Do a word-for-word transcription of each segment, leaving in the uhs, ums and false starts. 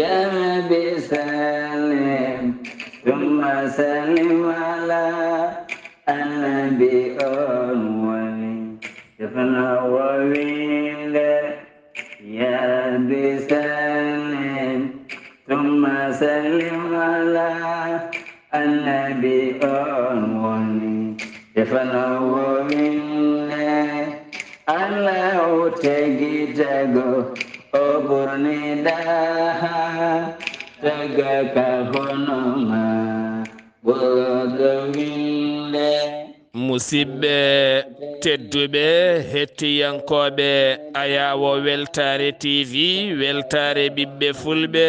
يا رب سلم ثم سلم على النبي أول. Defna wowinde, ya Rabbi sallim, thumma sallim ala annabi on woni. Defna wowinde, Allahu tagi tago, o ɓurni daha, taga ka hono ma. Ɓurɗo winde. Musidɓe tedduɓe, hettiyankooɓe Ayaawo Weltaare T V, Weltaare ɓiɓɓe Fulɓe,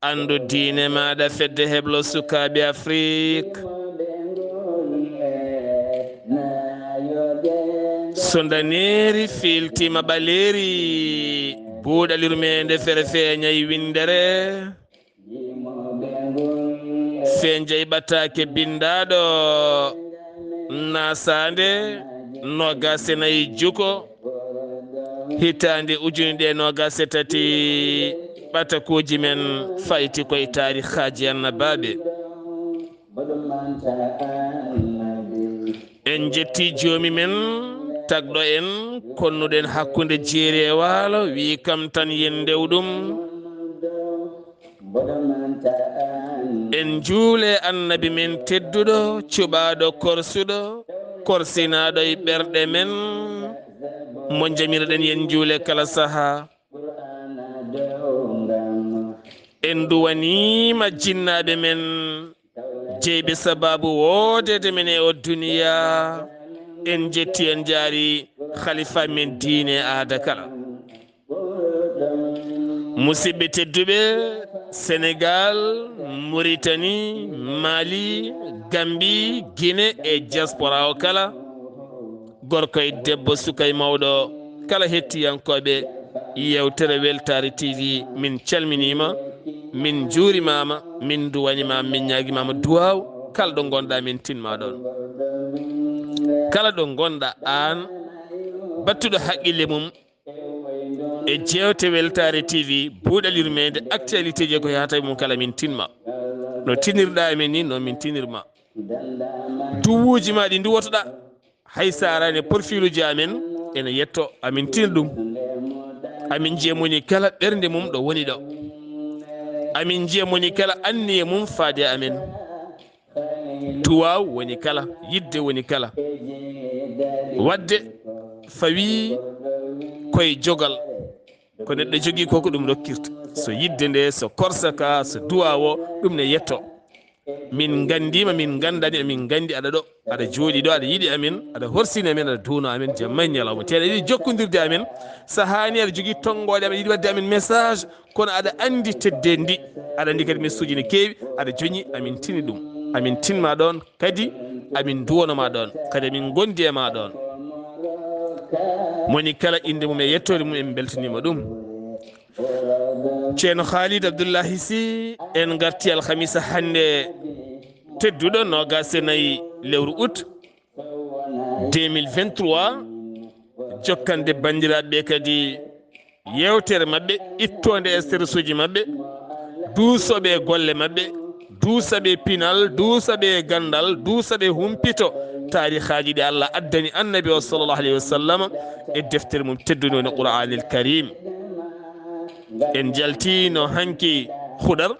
anndu diine maaɗa, fedde heblo sukaaɓe Afrik. So ndaneeri fiiltiima ɓaleeri, buuɗal yurmeende fere feeñay winndere. Fenjay ɓataake binndaaɗo, nasaande noogaas e nayi juko, hitaande ujunere noogaas e tati, ɓatakuuji men fayti koye taarihaaji annabaaɓe. En njetti joomi men, tagɗo en, konnuɗen hakkunde jeeri e waalo, wi'i kam tan yen ndew ɗum. En njuule annabi men tedduɗo, cuɓaaɗo korsuɗo, korsinaaɗo e ɓerɗe men, mo njamirɗen yen njuule kala saha. En duwaniima jinnaaɓe men, jeyɓe sabaabu woodeede men e o duniya. En njetti, en njaari khalifa men diine aada kala. Musidɓe tedduɓe, Senegal, Mauritanie, Mali, Gambie, Guinée e diaspora o kala, gorko e debbo, suka e mawɗo, kala hettiyankooɓe yeewtere Weltaare T V, min calminiima, min njuurimaama, min nduwaniima, min ñaagimaama duwaaw, kala ɗo ngonɗaa min tinma ɗoon. Kala ɗo ngonɗaa aan, battuɗo haqqille mum e jeewte Weltaare T V, buuɗal yurmeende, actualité ji ko yahata e mum kala min tinma. No tinirɗaa e men ni, noon min tinirma. Duwuuji ma ɗi nduwotoɗaa, hay so araani e porfiluuji amen, ene yetto, amin tina ɗum. Amin njiya moni kala ɓernde mum ɗo woni ɗo. Amin njiya moni kala anniya mum faade e amen. Duwaaw woni kala, yidde woni kala. Waɗde fawii koye jogal. Ko neɗɗo jogii ko, ko ɗum rokkirta. So yidde nde, so korsa ka, so duwaaw o, ɗum ne yetto. Min nganndiima, min nganndani, emin nganndi aɗa ɗo, aɗa jooɗii ɗo, aɗa yiɗi amen, aɗa horsini amen, aɗa duuno amen jamma e ñalawma. Te aɗa yiɗi jokkondirde amen, so haani aɗa jogii tonngooɗe amen, aɗa yiɗi waɗde amen message, kono aɗa anndi teddeendi, aɗa anndi kadi message uji ne keewi, aɗa joñi, amin tini ɗum. Amin tinma ɗoon, kadi amin duwano ma ɗoon, kadi amin ngondi e ma ɗoon. Moni kala innde mum e yettoode mum, en mbeltaniima ɗum. Ceerno Khalid Abdullahi Sy, en ngarti alhamisa hannde tedduɗo, noogaas e nayi lewru août deux mille vingt-trois, jokkande banndiraaɓe ɓe kadi yeewtere maɓɓe, ittoonde e service uji maɓɓe, duusooɓe e golle maɓɓe, duusooɓe e pinal, duusooɓe e ganndal, duusooɓe e humpito taarihaaji ɗi Allah addani Annabi o sallallahu alayhi wa sallam e deftere mum teddunde woni Qur'aanil Karim. En njaltiino hanki Khudar,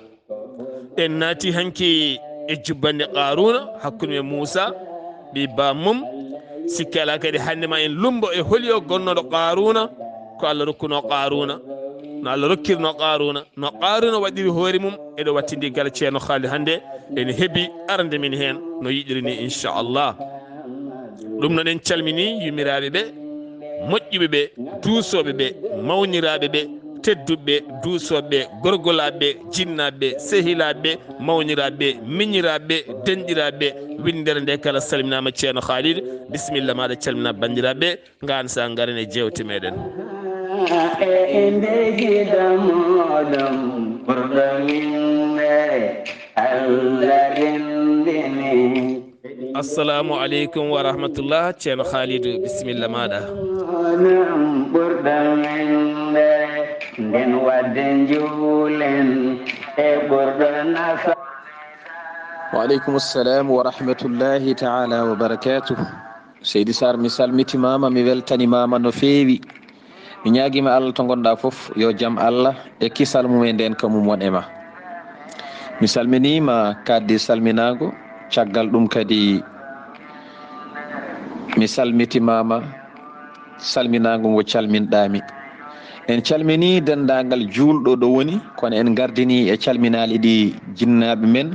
en naati hanki e jubbannde Qaaruuna hakkunde e Muusa ɓii baam mum. Sikke alaa kadi hannde ma en lummbo e holi o gonnooɗo Qaaruuna, ko Allah rokkunoo Qaaruuna, no Allah rokkirnoo Qaaruuna, no Qaaruuna waɗiri hoore mum, eɗo wattindi kala Ceerno Khalid hannde, ene heɓi arande min heen no yiɗiri ni, inchallah. Ɗum noon en calmini yummiraaɓe ɓe, moƴƴuɓe ɓe, duusooɓe ɓe, mawniraaɓe ɓe, tedduɓe ɓe, duusooɓe ɓe, gorgolaaɓe ɓe, jinnaaɓe ɓe, sehilaaɓe ɓe, mawniraaɓe ɓe, miñiraaɓe ɓe, denɗiraaɓe ɓe, winndere nde kala salminaama Ceerno Khalid. Bisimilla maaɗa, calminaa banndiraaɓe ɓe, ngaan sa ngaren e jeewte meɗen. E inde giɗo muɗum ɓurɗo winde Allah renndini. Assalamu aleykum wa rahmatullah, Ceerno Khalidou, bisimilla maaɗa. Ɓurɗo winde Nden wadde njuulen e ɓurɗo nafa. Wa aleykum assalam wa rahmatullahi taala wa barakatuh. Seydi Sarr, mi salmitimaama, mi weltanimaama no feewi. Mi ñaagiima Allah to ngonɗaa fof, yo jam Allah e kisal mum e ndeenka mum won e ma. Mi salminiima kadi salminaango, caggal ɗum kadi mi salmitimaama, salminaango ngo calminɗaami. En calminii denndaangal juulɗo ɗo woni, kono en ngardinii e calminaali ɗi jinnaaɓe men,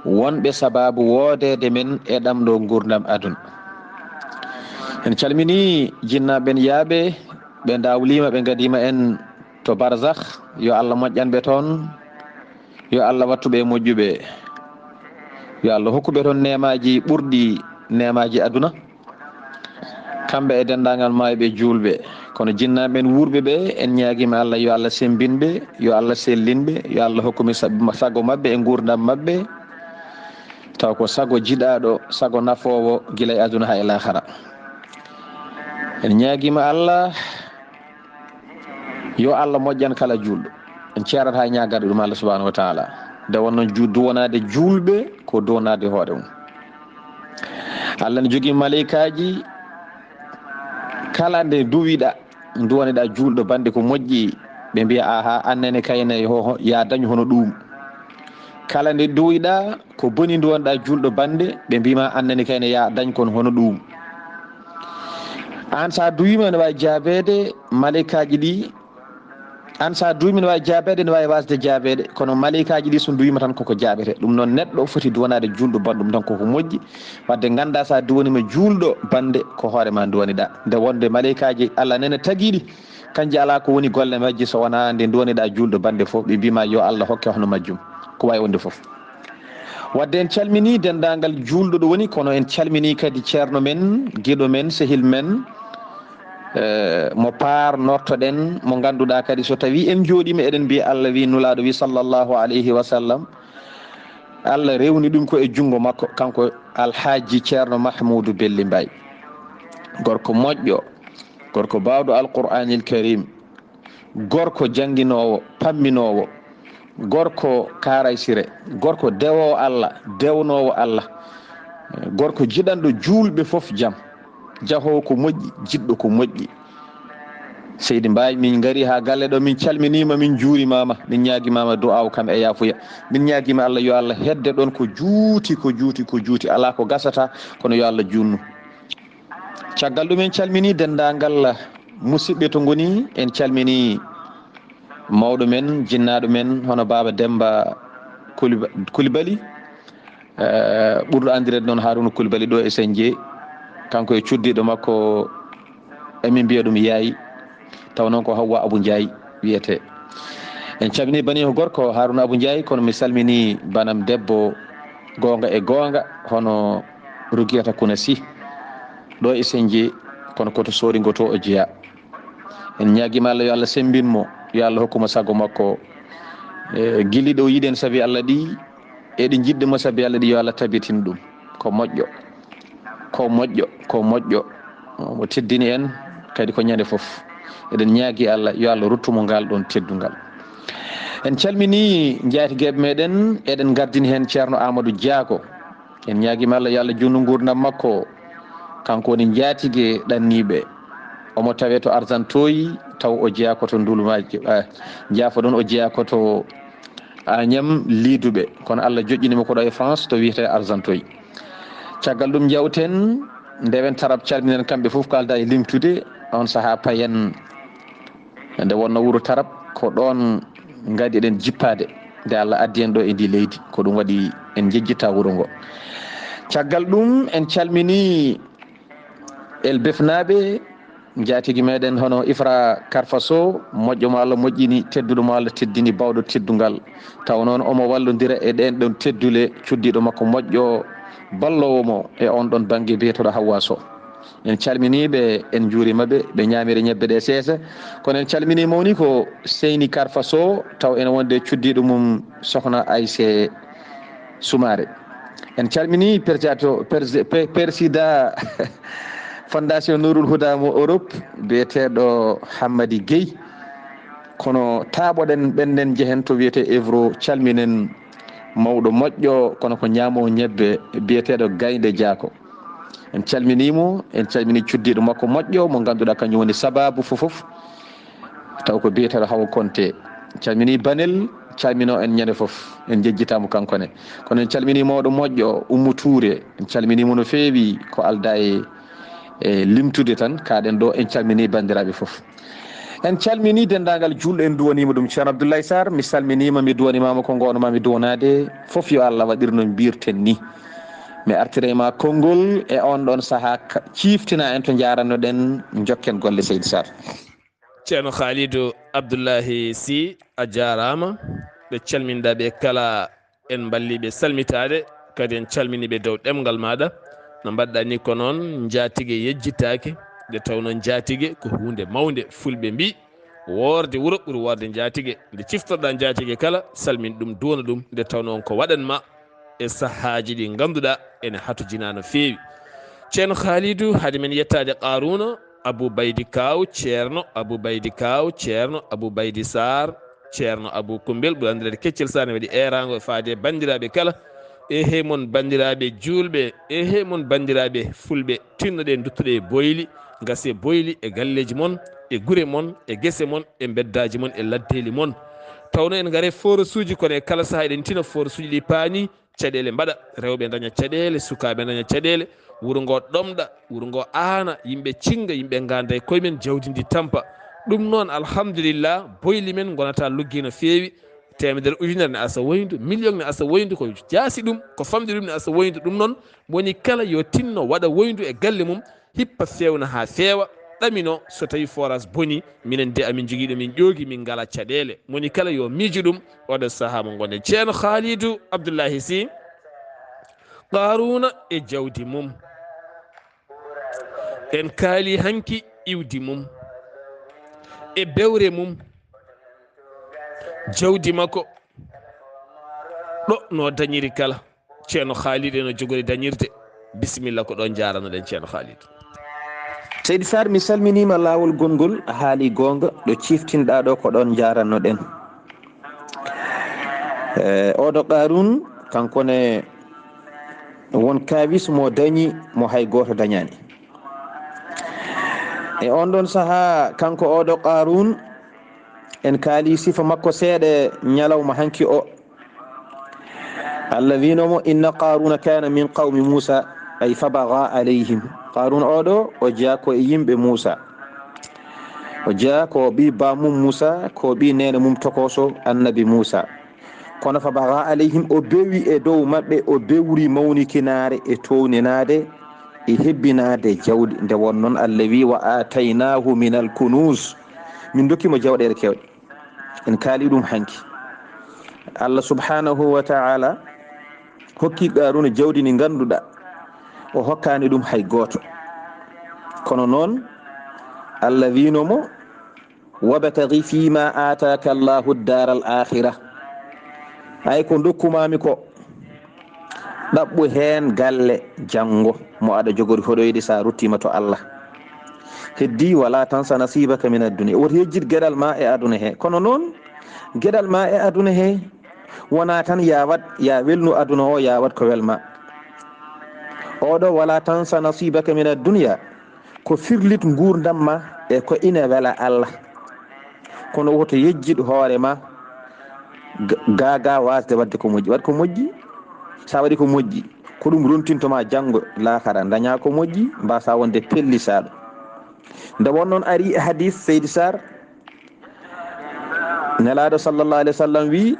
wonɓe sabaabu woodeede men e ɗam ɗo nguurndam aduna. En calminii jinnaaɓe ɓen yaaɓe, ɓe ndawliima, ɓe ngadiima en to barzakh, yo Allah moƴƴan ɓe toon, yo Allah wattu ɓe e moƴƴuɓe, yo Allah hokku ɓe toon neemaaji ɓurɗi neemaaji aduna, kamɓe e denndaangal maayɓe juulɓe. Kono jinnaaɓe men wuurɓe ɓe, en ñaagiima Allah, yo Allah semmbin ɓe, yo Allah sellin ɓe, yo Allah hokku ɓe sab-, sago maɓɓe e nguurndam maɓɓe, taw ko sago jiɗaaɗo, sago nafoowo gila e aduna haa e laakara. En ñaagiima Allah, yo Allah moƴƴan kala juulɗo. En ceerataa e ñaagarde ɗum Allah subhanahu wa taala. Nde wonno ju-, duwanaade juulɓe ko duwanaade hoore mum. Allah ne jogii maleykaaji, kala nde duwiɗaa, duwaniɗaa juulɗo bannde ko moƴƴi, ɓe mbiya, "Aha, annene kayne ho-, ho-, ya dañ hono ɗum." Kala nde duwiɗaa ko boni, duwaniɗaa juulɗo bannde, ɓe mbima, "Annene kayne ya dañ kon hono ɗum." Aan sa duwiima ne waawi jaabeede maleykaaji ɗi, aan sa duwiima ne waawi jaabeede, ne waawi waasde jaabeede, kono maleykaaji ɗi so duwiima tan koko jaabeede. Ɗum noon neɗɗo foti duwanaade juulɗo banndum tan koko moƴƴi. Wadde ngannda sa duwaniima juulɗo bannde ko hoore ma duwaniɗaa. Nde wonde maleykaaji Allah nene tagiiɗi, kanji alaa ko woni golle majji so wonaa nde duwaniɗaa juulɗo bannde fof, ɓe mbima yo Allah hokke hono majjum. Ko waawi wonde fof. Wadde en calminii denndaangal juulɗo ɗo woni, kono en calminii kadi ceerno men, giɗo men, sehil men, eh, mo paar nortoɗen, mo ngannduɗaa kadi so tawii en njooɗiima eɗen mbiya Allah wi, Nulaaɗo wi, sallallahu alayhi wa sallam, Allah rewni ɗum ko e junngo makko, kanko Alhaji Ceerno Mahmuudu Belli Mbaay. Gorko moƴƴo, gorko baawɗo Alqur'aanil Kariim, gorko jannginoowo, pamminoowo, gorko kaaraysire, gorko dewoowo Allah, dewnoowo Allah, gorko jiɗanɗo juulɓe fof jam, jahoowo ko moƴƴi, jiɗɗo ko moƴƴi. Seydi Mbaay, min ngari haa galle ɗo, min calminiima, min njuurimaama, min ñaagimaama du'aaw kam e yaafuya. Min ñaagiima Allah yo Allah hedde ɗoon ko juuti, ko juuti, ko juuti. Alaa ko gasata, kono yo Allah juutnu. Caggal ɗum en calminii denndaangal musidɓe to ngoni, en calminii mawɗo men, jinnaaɗo men, hono Baaba Demmba Kuliba-, Kulibali, eh, ɓurɗo anndireede noon Haaruna Kulibali ɗo e Senje. Kanko e cuddiiɗo makko, emin mbiya ɗum Yaay, taw noon ko Hawwa Abu Njaay wiyetee. En calminii baniiko gorko Haaruna Abu Njaay, kono mi salminii banam debbo goonga e goonga, hono Rugiyata Kuna Si, ɗo e Senje, kono ko to Sooringo to o jeyaa. En ñaagiima Allah yo Allah semmbin mo, yo Allah hokku mo sago makko. E, gilli ɗo yiɗen sabi Allah ɗi, e ɗi njiɗde mo sabi Allah ɗi, yo Allah tabitin ɗum. Ko moƴƴo, ko moƴƴo, ko moƴƴo. Mo teddini en kadi ko ñande fof. Eɗen ñaagi Allah yo Allah ruttu mo ngal ɗon teddungal. En calminii njaatigeeɓe meɗen, eɗen ngardini heen Ceerno Amadou Diago. En ñaagiima Allah yo Allah juutnu nguurndam makko. Kanko woni njaatige ɗanniiɓe. Omo tawee to Arzantoy, taw o jeyaa ko to Ndulmaaji, eh, jaafoɗon, o jeyaa ko to Agnam Liiduɓe. Kono Allah joƴƴini mo ko ɗo e France, to wiyetee Arzantoy. Caggal ɗum, njawten ndewen Tarab, calminen kamɓe fof, ko aldaa e limtude, on sahaa payen. Nde wonno wuro Tarab, ko ɗoon ngadi eɗen jippaade, nde Allah addi en ɗo e ndi leydi, ko ɗum waɗi en njejjitta wuro ngo. Caggal ɗum, en calminii El Befnaaɓe, njaatigi meɗen hono Ifra Karfa Sow, moƴƴo mo Allah moƴƴini, tedduɗo mo Allah teddini, bawɗo teddungal. Taw noon omo wallondira e ɗeen ɗon teddule, cuddiiɗo makko moƴƴo, balloowo mo e on ɗon bannge biyeteeɗo Hawwa Sow. En calminii ɓe, en njuuriima ɓe, ɓe ñaamira ñebbe ɗe seesa. Kono en calminii mawni ko Seyni Karfa Sow, taw ene wonde cuddiiɗo mum Sokhna Ayse Soumaré. En calminii perjato-, perse-, pe-, persidaa Fondation Nourul Huda mo Europe, biyeteeɗo Hammadi Guèye. Kono taaɓoɗen ɓennden njehen to wiyetee Evro, calminen mawɗo moƴƴo, kono ko ñaamoo ñebbe, biyeteeɗo Gaynde Jaako. En calminii mo, en calminii cuddiiɗo makko moƴƴo, mo ngannduɗaa kañum woni sabaabu fof fof, taw ko biyeteeɗo Hawa Konte. Calminii Banel, calminoo en ñande fof, en njejjitaa mo kanko ne. Kono en calminii mawɗo moƴƴo, Ummu Tuure, en calminii mo no feewi, ko aldaa e, e limtude tan, kaaɗen ɗo, en calminii banndiraaɓe fof. En calminii denndaangal juulɓe, en duwaniima ɗum. Ceerno Abdoulaye Sarr, mi salminiima, mi duwanimaama ko ngoonoma mi duwanaade. Fof yo Allah waɗir no mbirten ni. Mi artiray ma konngol e on ɗon sahaa, ka-, ciiftina en to njaarannoɗen, njokken golle, Seydi Sarr. Ceerno Khalidou Abdoulaye Sy, a jaaraama. Ɓe calminɗa ɓe kala, en mballiiɓe salmitaade, kadi en calminiiɓe dow ɗemngal maaɗa. No mbaɗɗa ni ko noon, njaatige yejjitaaki, nde tawnoo njaatige ko huunde mawnde. Fulɓe mbii, woorde wuro ɓuri woorde njaatige. Nde ciftorɗa njaatige kala, salmin ɗum, duwana ɗum, nde tawnoo ko waɗan ma e sahaaji ɗi ngannduɗaa ene hatojinaa no feewi. Ceerno Khalidou, hade men yettaade Qaaruuna, Abou Baydi Kaaw, Ceerno Abou Baydi Kaaw, Ceerno Abou Baydi Sarr, Ceerno Abou Kumbel, ɓuri anndireede Keccel Sarr, ne waɗi eeraango e faade e banndiraaɓe kala. Ehe mon banndiraaɓe juulɓe, ehe mon banndiraaɓe fulɓe, tinnoɗe, nduttoɗe e boyli, ngase boyli e galleeji mon, e gure mon, e gese mon, e mbeddaaji mon, e laddeeli mon. Tawno en ngare forasuuji, kono e kala sahaa eɗen tina forasuuji ɗi paani, caɗeele mbaɗa, rewɓe daña caɗeele, sukaaɓe daña caɗeele, wuro ngo ɗomɗa, wuro ngo aana, yimɓe cinnga, yimɓe ngaada e koye men, jawdi ndi tampa. Ɗum noon, alhamdulillah, boyli men ngonata luggi no feewi, teemedere ujunere ne asa woyndu, million ne asa woyndu, ko jaasi ɗum, ko famɗi ɗum ne asa woyndu. Ɗum noon, mo woni kala yo tinno waɗa woyndu e galle mum, hippa fewna haa feewa, ɗamino so tawi forage boni, minen de amin jogii ɗo min ƴoogi, min ngala caɗeele. Mo woni kala yo miijo ɗum, oɗo sahaa mo ngonen. Ceerno Khalidou Abdoulaye Sy, Qaaruuna e jawdi mum, en kaali hanki iwdi mum, e bewre mum, jawdi makko, ɗo no dañiri kala. Ceerno Khalid eno jogori dañirde. Bisimilla, ko ɗo njaaranoɗen Ceerno Khalid. Seydi Sarr, mi salminiima laawol gonngol, a haali goonga, ɗo ciiftinɗaa ɗo ko ɗoon njaarannoɗen. E, oɗo Qaaruun, kanko ne won kaawis mo dañi, mo hay gooto dañaani. E on ɗon sahaa, kanko oɗo Qaaruun, en kaali sifa makko seeɗa ñalawma hanki o. Allah wiino mo, "Inna Qaaruuna kaana min qawmi Muusa, ay fabaga alayhim." Qaaruun oɗo, o jeyaa ko e yimɓe Muusa. O jeyaa ko ɓii baamum Muusa, ko ɓii neene mum tokooso, annabi Muusa. Kono fabaga alayhim, o bewi e dow maɓɓe, o bewri mawnikinaare e towninaade, e hebbinaade jawdi. Nde won noon, Allah wi, "Wa aataynaahu minal kunuuz." Min ndokki mo jawɗeele keewɗe. En kaali ɗum hanki. Allah subhanahu wa ta'ala hokki Qaaruuna jawdi ndi ngannduɗaa o hokkaani ɗum hay gooto. Kono noon, Allah wiino mo, "Wabtaghi fima aataaka Allahu daaral aakhira." Ay ko ndokkumaami ko, ɗaɓɓu heen galle janngo mo aɗa jogori hoɗoyde so a ruttiima to Allah. Heddi, "Wala tansa nasibaka min ad-dunya." Woto yejjit geɗal ma e aduna he. Kono noon, geɗal ma e aduna he wona tan ya waɗ, ya welnu aduna o, ya waɗ ko wel ma. Oɗo, "Wala tansa nasibaka min ad-dunya." Ko firlit nguurndam ma e ko ina wela Allah. Kono woto yejjit hoore ma ga-, ga, ga waasde waɗde ko moƴƴi. Waɗ ko moƴƴi. Sa waɗi ko moƴƴi, ko ɗum rontinto ma janngo laakara. Daña ko moƴƴi, mbasa wonde pellisaɗo. Nde won noon ari e hadis, Seydi Sarr, Nelaaɗo sallallahu alayhi wa sallam wi,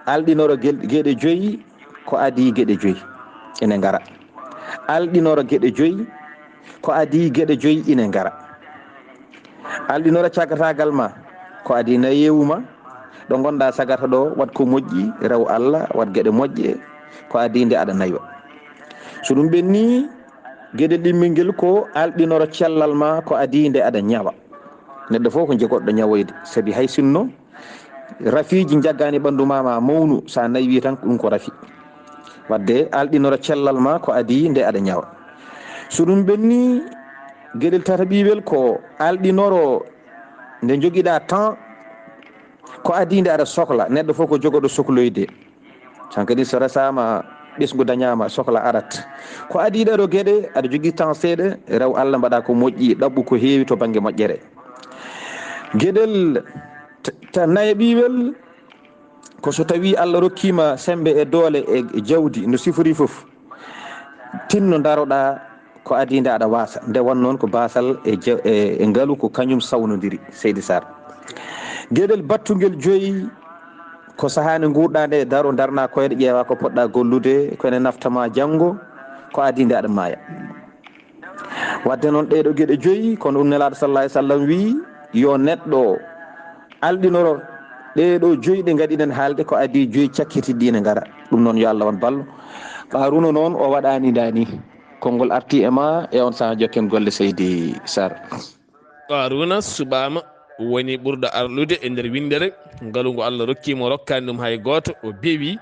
"Alɗinoro gel-, geɗe joyi ko adii geɗe joyi ine ngara." Alɗinoro geɗe joyi ko adii geɗe joyi ine ngara. Alɗinoro caggataagal ma ko adii nayeewu ma, ɗo ngonɗa sagata ɗo, waɗ ko moƴƴi, rew Allah, waɗ geɗe moƴƴe, ko adii nde aɗa naywa. So ɗum ɓenni, geɗel ɗimmel ngel ko alɗinoro cellal ma ko adii nde aɗa ñawa. Neɗɗo fof ko jegoɗɗo ñawoyde, sabi hay sinno rafiiji njaggaani ɓanndu ma, ma mawnu, sa naywi tan, ɗum ko rafi. Wadde alɗinoro cellal ma ko adii nde aɗa ñawa. So ɗum ɓenni, geɗel tataɓiwel ko alɗinoro nde jogiɗa temps, Ko adii nde aɗa sokla, neɗɗo fof ko jogooɗo sokloyde. Tan kadi so resaama, ɓesngu dañaama, sokla arat. Ko adii ɗee ɗoo geɗe, aɗa jogii temps seeɗa, rew Allah mbaɗa ko moƴƴi, ɗaɓɓu ko heewi to bannge moƴƴere. Geɗel ta-, ta-, nayaɓiwel, ko so tawii Allah rokkiima semmbe e doole e jawdi, no sifori fof, tinno ndaroɗaa ko adii nde aɗa waasa. Nde won noon ko baasal e je-, e, e ngalu ko kañum sawnondiri, seydi Sarr. Geɗel battungel joyi ko sahaa nde nguurɗaa nde, daro, ndarna koyɗe, ƴeewa ko poɗɗa gollude, ko ene nafta ma janngo, ko adii nde aɗa maaya. Wadde noon, ɗee ɗoo geɗe joyi, kono ɗum Nelaaɗo sallallahu alaihi wasallam wii, yo neɗɗo alɗinoro ɗee ɗoo joyi ɗe ngaɗiɗen haalde, ko adii joyi cakkitiɗɗi ine ngara. Ɗum noon, yo Allah won ballo. Qaaruuna noon, o waɗaani ndaa nii. Konngol arti e ma e on sahaa, jokken golle, seydi Sarr. Qaaruuna suɓaama, woni ɓurɗo arlude e nder winndere, ngalu ngu Allah rokki mo, rokkaani ɗum hay gooto, o bewi.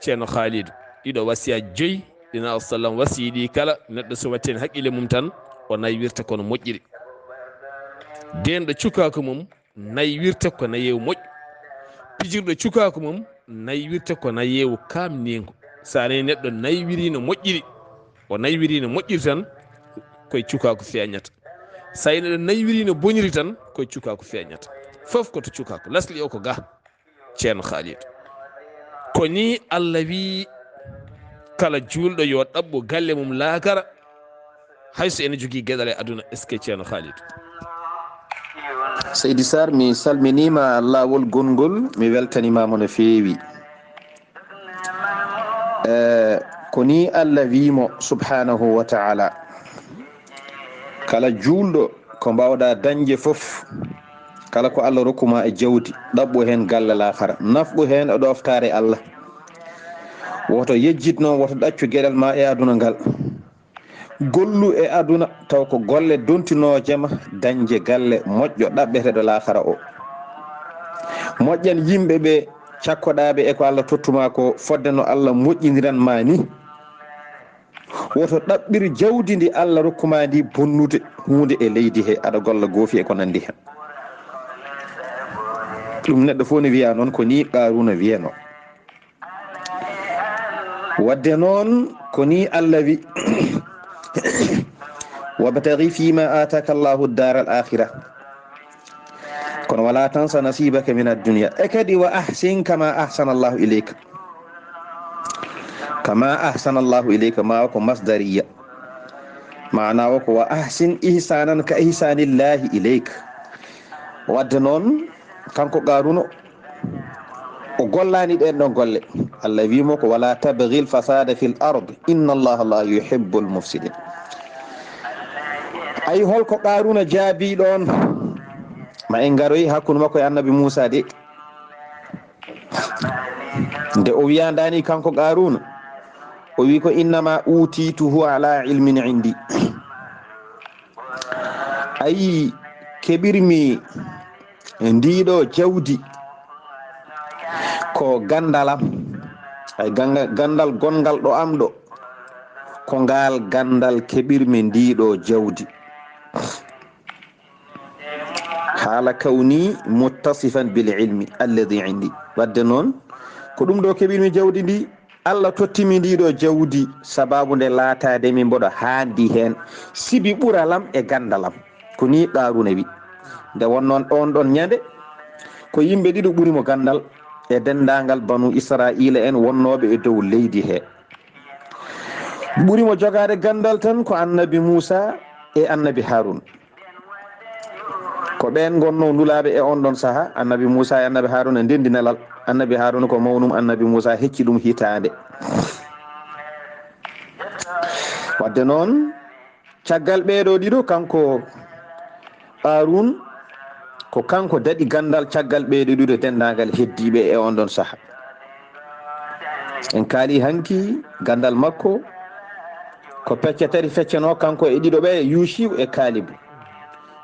Ceerno Khalidou, ɗiɗo wasiya joyi ɗi Nelaaɗo sallam wasiyii ɗi kala, neɗɗo so watti heen haqqille mum tan, o naywirta kono moƴƴiri. Deenɗo cukaaku mum, naywirta ko nayeewu moƴƴo. Pijirɗo cukaaku mum, naywirta ko nayeewu kaamniingu. So a nanii neɗɗo naywiri no moƴƴiri, o naywiri no moƴƴiri tan, koye cukaaku feeñata. So a nanii neɗɗo naywiri no boniri tan, koye cukaaku feeñata. Fof ko to cukaaku, lasli o ko ga, Ceerno Khalidou. Ko nii Allah wii, kala juulɗo yo ɗaɓɓu galle mum laakara, hay so ene jogii geɗal e aduna. Est-ce que, Ceerno Khalidou? Seydi Sarr, mi salminiima laawol gonngol, mi weltaniima mo no feewi. Eh, ko nii Allah wii mo, subhanahu wa ta'ala, kala juulɗo, ko mbaawɗaa dañde fof, kala ko Allah rokku ma e jawdi, ɗaɓɓu heen galle laakara, nafqu heen e ɗooftaare Allah. Woto yejjit noon, woto ɗaccu geɗal ma e aduna ngal. Gollu e aduna, taw ko golle dontinooje ma dañde galle moƴƴo ɗaɓɓeteeɗo laakara o. Moƴƴan yimɓe ɓe cakkoɗaa ɓe e ko Allah tottu ma ko, fodde no Allah moƴƴiniran ma ni. Woto ɗaɓɓir jawdi ndi Allah rokku ma ndi bonnude huunde e leydi he, aɗa golla goofi e ko nanndi heen. Ɗum neɗɗo fof ne wiya noon, ko ni Qaaruuna wiyanoo. Wadde noon, ko ni Allah wi, "Wabtaghi fima ataka Allahu ad-dara al-akhirah." Kono, "Wala tansa nasibaka min ad-dunya." E kadi, "Wa ahsin kama ahsana Allahu ilayka." Kama ahsana Allahu ilayka, ma o ko masdariya. Maana o ko, "Wa ahsin ihsanan ka ihsanillahi ilayka." Wadde noon, kanko Qaaruuna, o gollaani ɗeen ɗoon golle. Allah wii mo ko, "Wala tabghil fasada fil ard, inna Allaha la yuhibbul mufsidin." Ay, holko Qaaruuna jaabii ɗoon? Ma en ngaroy hakkunde makko e Annabi Muusaa de. Nde o wiyandaani kanko Qaaruuna, o wii ko, "Innama utituhu ala ilmin indi." Ayi, keɓirmi ndiɗo jawdi ko gandalam. Ay, ganga-, gandal gongal ɗo am ɗo, ko ngal gandal keɓirmi ndiɗo jawdi. Haala kawni muttasifan bil ilmi alladhi indi. Wadde noon, ko ɗum ɗo keɓirmi jawdi ndi, Allah tottimi ndiɗo jawdi sababu nde laataade mi mboɗo haandi heen, sibi ɓuralam e gandalam. Ko ni Qaaruuna wi. Nde wonnoon ɗoon ɗoon ñande, ko yimɓe ɗiɗo ɓuri mo gandal e dendaangal banu Israa'iila en wonnooɓe e dow leydi he. Ɓuri mo jogaade gandal tan ko Annabi Muusaa e Annabi Haaruun. Ko ɓeen ngonnoo nulaaɓe e oon ɗoon saha, Annabi Muusaa e Annabi Haaruuna ndenndi nelal. Annabi Haaruuna ko mawnum Annabi Muusaa, hecci ɗum hitaande. Wadde noon, caggal ɓee ɗoo ɗiɗo, kanko Qaaruun, ko kanko daɗi ganndal caggal ɓee ɗoo ɗiɗo denndaangal heddiiɓe e oon ɗoon saha. En kaali hanki ganndal makko, ko pecce tati feccanoo kanko e ɗiɗo ɓee, Yuuci'u e Kaalibu.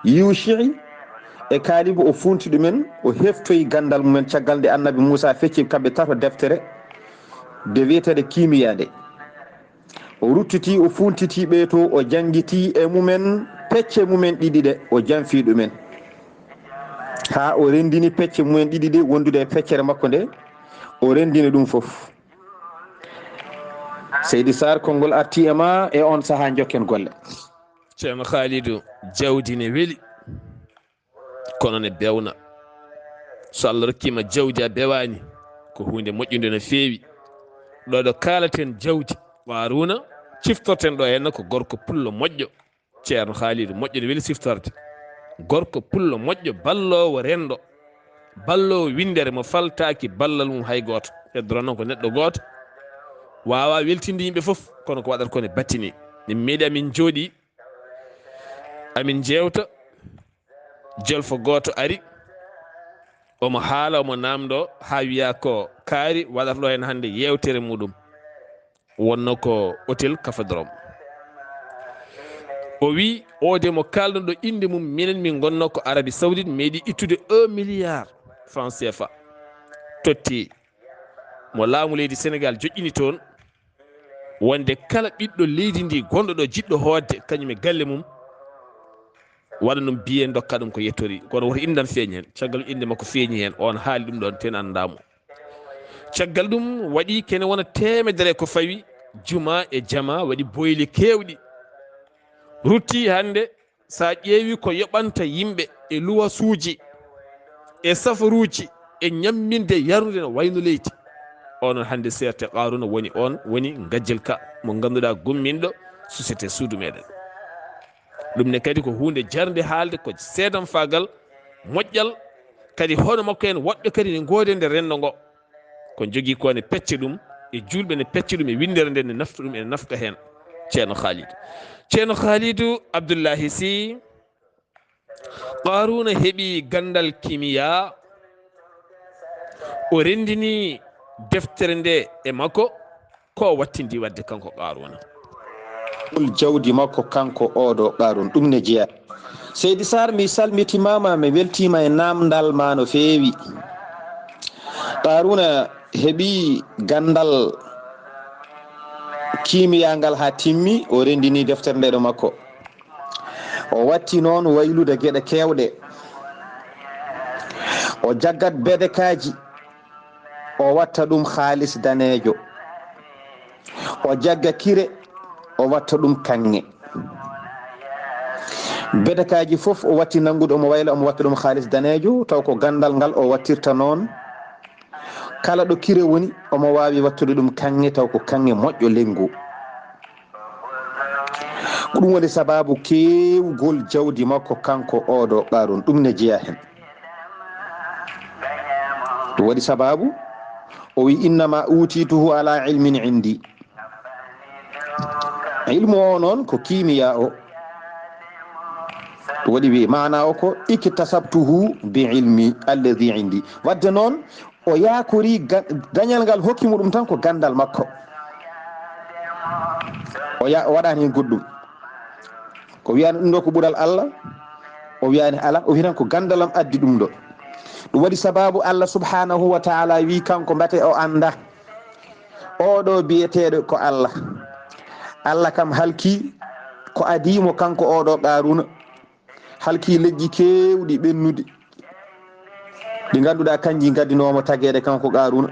Yuuci'i e Kaalibu, o funti ɗumen, o heftoyi ganndal mumen caggal nde Annabi Muusaa fecci kamɓe tato deftere nde wiyeteende Kiimiyaa nde. O ruttiti, o funtiti ɓe to, o janngiti e mumen pecce mumen ɗiɗi ɗe, o janfi ɗumen. Haa o renndini pecce mumen ɗiɗi ɗe wondude e feccere makko nde, o renndini ɗum fof. Seydi Sarr, konngol arti e ma e on sahaa, njokken golle. Ceerno Khalidou, jawdi ne weli, kono ne bewna. So Allah rokkiima jawdi a bewaani, ko huunde moƴƴunde no feewi. Ɗo ɗo kaalaten jawdi Qaaruuna, ciftorten ɗo henna ko gorko pullo moƴƴo. Ceerno Khalidou, moƴƴo ne weli siftorde. Gorko pullo moƴƴo, balloowo renndo, balloowo winndere, mo faltaaki ballal mum hay gooto. Heddoro noon ko neɗɗo gooto, waawaa weltinde yimɓe fof, kono ko waɗata ko ne battini. Min meeɗi amin njooɗii, amin njeewta, jolfo gooto ari, omo haala, omo naamndoo, haa wiyaa ko kaari waɗata ɗo heen hannde yeewtere muɗum. Wonno ko hôtel Café Drom. O wi, oo de mo kaalɗon ɗo innde mum, minen min ngonnoo ko Arabie Saoudite, meeɗi ittude un milliard franc C F A. Totti mo laamu leydi Sénégal joƴƴini toon, wonde kala ɓiɗɗo leydi ndi gonɗo ɗo jiɗɗo hootde kañum e galle mum, waɗa ɗum billet, ndokka ɗum ko yettori. Kono woto innde am feeñ heen. Caggal ɗum innde makko feeñi heen, oon haali ɗum ɗoon, te en anndaa mo. Caggal ɗum waɗi kene wona teemedere ko fawi, juma e jama, waɗi boyli keewɗi. Rutti hannde, so a ƴeewi ko yoɓanta yimɓe e luwasuuji, e safaruuji, e ñamminde yarnude no wayno leydi. O noon hannde seerte Qaaruuna woni oon, woni Ngajjel Ka mo ngannduɗaa gumminɗo société suudu meɗen. Ɗum ne kadi ko huunde jarnde haalde, ko seedamfaagal moƴƴal, kadi hono makko en woɗɓe kadi ne ngoodi e nder renndo ngo. Ko jogii ko ne pecca ɗum, e juulɓe ne pecca ɗum, e winndere nde ne nafta ɗum, ene nafta heen. Ceerno Khalidou. Ceerno Khalidou Abdullahi Sy, Qaaruuna heɓi ganndal kimiya, o renndini deftere nde e makko, ko o wattindi waɗde kanko Qaaruuna. Ngol jawdi makko kanko oo ɗo Qaaruuna, ɗum ne jeyaa. Seydi Sarr, mi salmitimaama, mi weltiima e naamndal ma no feewi. Qaaruuna heɓi ganndal kimiya ngal haa timmi, o renndini deftere nde ɗo makko. O watti noon waylude geɗe keewɗe. O jaggat bedekaaji, o watta ɗum haalis daneejo. O jagga kire, o watta ɗum kaŋŋe. Bedekaaji fof o watti nanngude, omo wayla, omo watta ɗum haalis daneejo, taw ko ganndal ngal o wattirta noon. Kala ɗo kire woni, omo waawi wattude ɗum kaŋŋe, taw ko kaŋŋe moƴƴo lenngu. Ko ɗum woni sabaabu keewgol jawdi makko, kanko oo ɗo Qaaruun, ɗum ne jeyaa heen. Ɗum waɗi sabaabu o wi, "Innama utituhu ala ilmin indi." Ilmu o noon ko kimiya o. Ɗum waɗi wi maana o ko, "Iktasabtuhu bi ilmi alladhi indi." Wadde noon, o yaakori ga-, gañal ngal hokki mo ɗum tan ko ganndal makko. O ya-, o waɗaani heen goɗɗum. O wiyaani ɗum ɗo ko ɓural Allah. O wiyaani ala. O wi tan ko ganndal am addi ɗum ɗo. Ɗum waɗi sabaabu Allah subhanahu wa taala wi kanko mbate o annda. Oo ɗo biyeteeɗo ko Allah. Allah kam halki ko adii mo kanko oo ɗo Qaaruuna. Halki leƴƴi keewɗi ɓennuɗi, ɗi ngannduɗaa kanji ngaddinoomo tageede kanko Qaaruuna.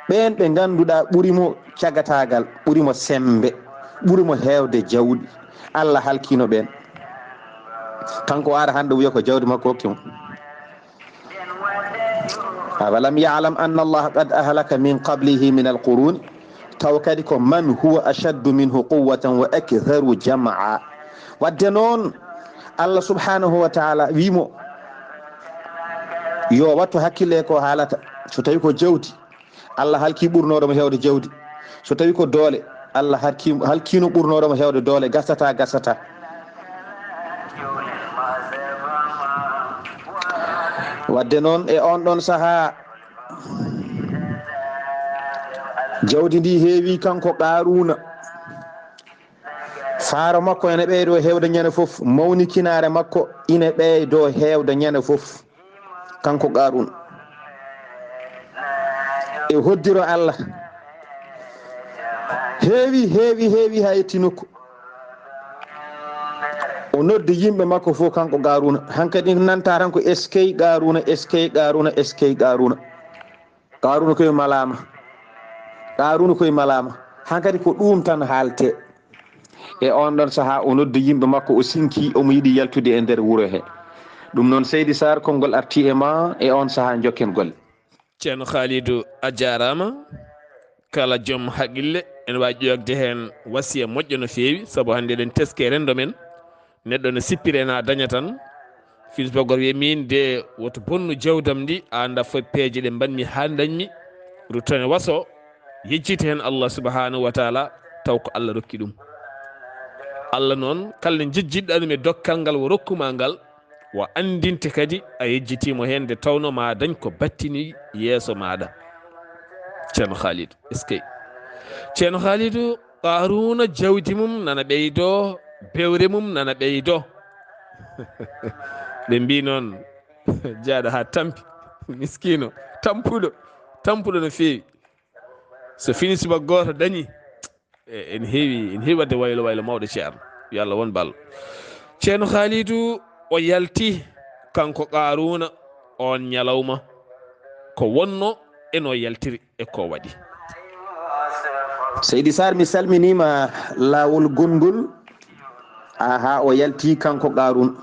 Ɓeen ɓe ngannduɗaa ɓuri mo cagataagal, ɓuri mo semmbe, ɓuri mo heewde jawdi, Allah halkiino ɓeen. Kanko o ara hannde wiya ko jawdi makko hokki mo. Awalam ya'lam anna Allah qad ahlaka min qablihi min al-qurun. Taw kadi ko man huwa ashaddu minhu quwwatan wa aktharu jam'a. Wadde noon, Allah subhanahu wa taala wi mo, yo wattu hakkille ko haalata. So tawi ko jawdi, Allah halki ɓurnooɗo mo heewde jawdi. So tawi ko doole, Allah halki, halkino ɓurnooɗo mo heewde doole, gasata, gasata. Wadde noon, e on ɗon sahaa, jawdi ndi heewi kanko Qaaruuna. Faaro makko ene ɓeydo heewde ñande fof, mawnikinaare makko ine ɓeydo heewde ñande fof. Kanko Qaaruuna, e hoddiro Allah, heewi, heewi, heewi haa yetti nokku. O noddi yimɓe makko fof, kanko Qaaruuna. Hankadi nanta tan ko: "Eskey Qaaruuna, eskey Qaaruuna, eskey Qaaruuna." Qaaruuna koye malaama. Qaaruuna koye malaama. Hankadi ko ɗum tan haalte. E on ɗon sahaa, o noddi yimɓe makko, o sinki, omo yiɗi yaltude e nder wuro he. Ɗum noon, Seydi Sarr, konngol arti e ma e on sahaa, njokken golle. Ceerno Khalidou, a jaaraama. Kala joom haqqille ene waawi ƴoogde heen wasiya moƴƴo no feewi, sabu hannde eɗen teske renndo men. Neɗɗo ne sippiri ena daña tan. Finsba goto wiye, "Min de woto bonnu jawdam ndi, a annda fof peeje ɗe mbaɗmi haa dañmi." Ruttane waso, yejjiti heen Allah subhanahu wa taala, taw ko Allah rokki ɗum. Allah noon, kala nde njejjitɗaa ɗum e dokkal ngal o rokkuma ngal, o anndinte kadi a yejjitiimo heen, nde tawnoo ma dañ ko battini yeeso maaɗa. Ceerno Khalidou, eskey. Ceerno Khalidou, Qaaruuna jawdi mum nana ɓeydoo, bewre mum nana ɓeydoo. Ɓe mbii noon, jaaɗo haa tampi, miskiino, tampuɗo, tampuɗo no feewi. So fini subaka gooto dañi, e, en heewi, en heewi waɗde waylo, waylo mawɗo, Ceerno. Yo Allah won ballo. Ceerno Khalidou, o yalti, kanko Qaaruuna, oon ñalawma, ko wonno e no yaltiri e ko waɗi. Seydi Sarr, mi salminiima laawol gonngol. Aha, o yalti kanko Qaaruun.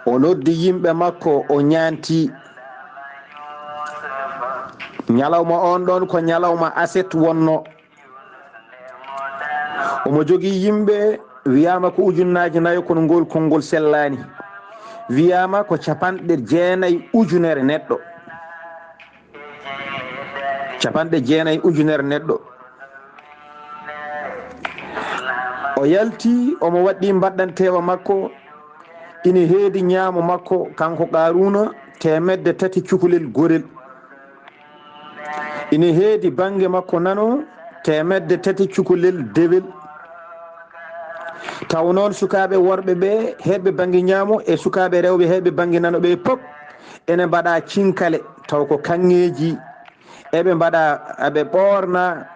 O noddi yimɓe makko, o ñaanti. Ñalawma on ɗon ko ñalawma aset wonno. Omo jogii yimɓe, wiyaama ko ujunnaaji nayo, kono ngol konngol sellaani. Wiyaama ko capanɗe jeenayi ujunere neɗɗo. Capanɗe jeenayi ujunere neɗɗo. O yalti, omo waɗɗi mbaɗɗanteewa makko, ina heedi ñaamo makko, kanko Qaaruuna, teemedde tati cukalel gorel. Ina heedi bannge makko nano, teemedde tati cukalel dewel. Taw noon, sukaaɓe worɓe ɓe, heedɓe bannge ñaamo, e sukaaɓe rewɓe heedɓe bannge nano ɓe, pop ene mbaɗa cinkale, taw ko kaŋŋeeji, eɓe mbaɗa, eɓe ɓoorna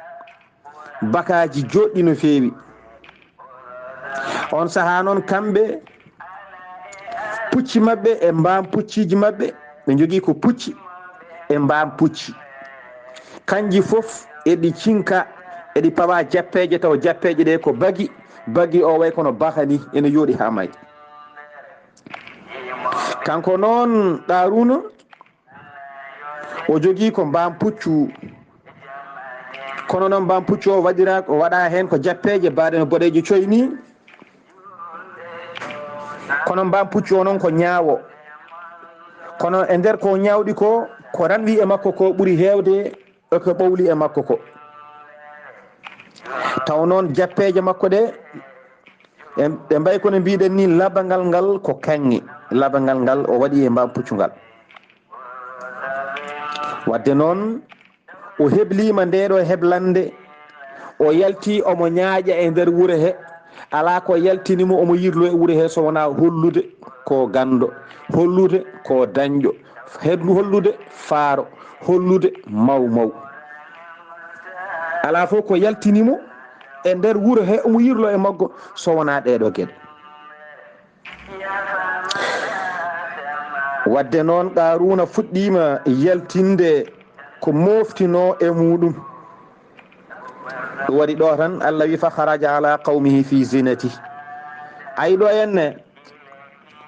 bakaaji joɗɗi no feewi. On sahaa noon, kamɓe, pucci maɓɓe e mbaam pucciiji maɓɓe, ɓe njogii ko pucci e mbaam pucci. Kanji fof eɗi cinka, eɗi pawa jappeeje, taw jappeeje ɗe ko bagi, bagi o way kono baha ni, ene yooɗi haa may. Kanko noon, Qaaruuna, o jogii ko mbaam puccu. Kono noon, mbaam puccu o waɗira, o waɗa heen ko jappeeje baaɗe no boɗeejo coy ni. Kono mbaam puccu o noon ko ñaawo. Kono e nder ko ñaawɗi ko, ko ranwi e makko ko ɓuri heewde e ko ɓowli e makko ko. Taw noon, jappeeje makko ɗe, e, ɗe mbayi kono mbiɗen ni, labangal ngal ko kaŋŋe. Labangal ngal o waɗi e mbaam puccu ngal. Wadde noon, o heblima nde ɗo heblande, o yalti omo ñaaƴa e nder wuro he, alaa ko yaltini mo omo yirlo e wuro he so wonaa hollude ko ganndo, hollude ko dañɗo, hollude faaro, hollude maw maw. Alaa fof ko yaltini mo e nder wuro he omo yirlo e maggo so wonaa ɗee ɗo geɗe. Wadde noon, Qaaruuna fuɗɗiima yaltinde ko mooftinoo e muuɗum. Ɗum waɗi ɗo tan, Allah wi, "Fa kharaja ala qawmihi fi zinati." Ay, ɗo henne,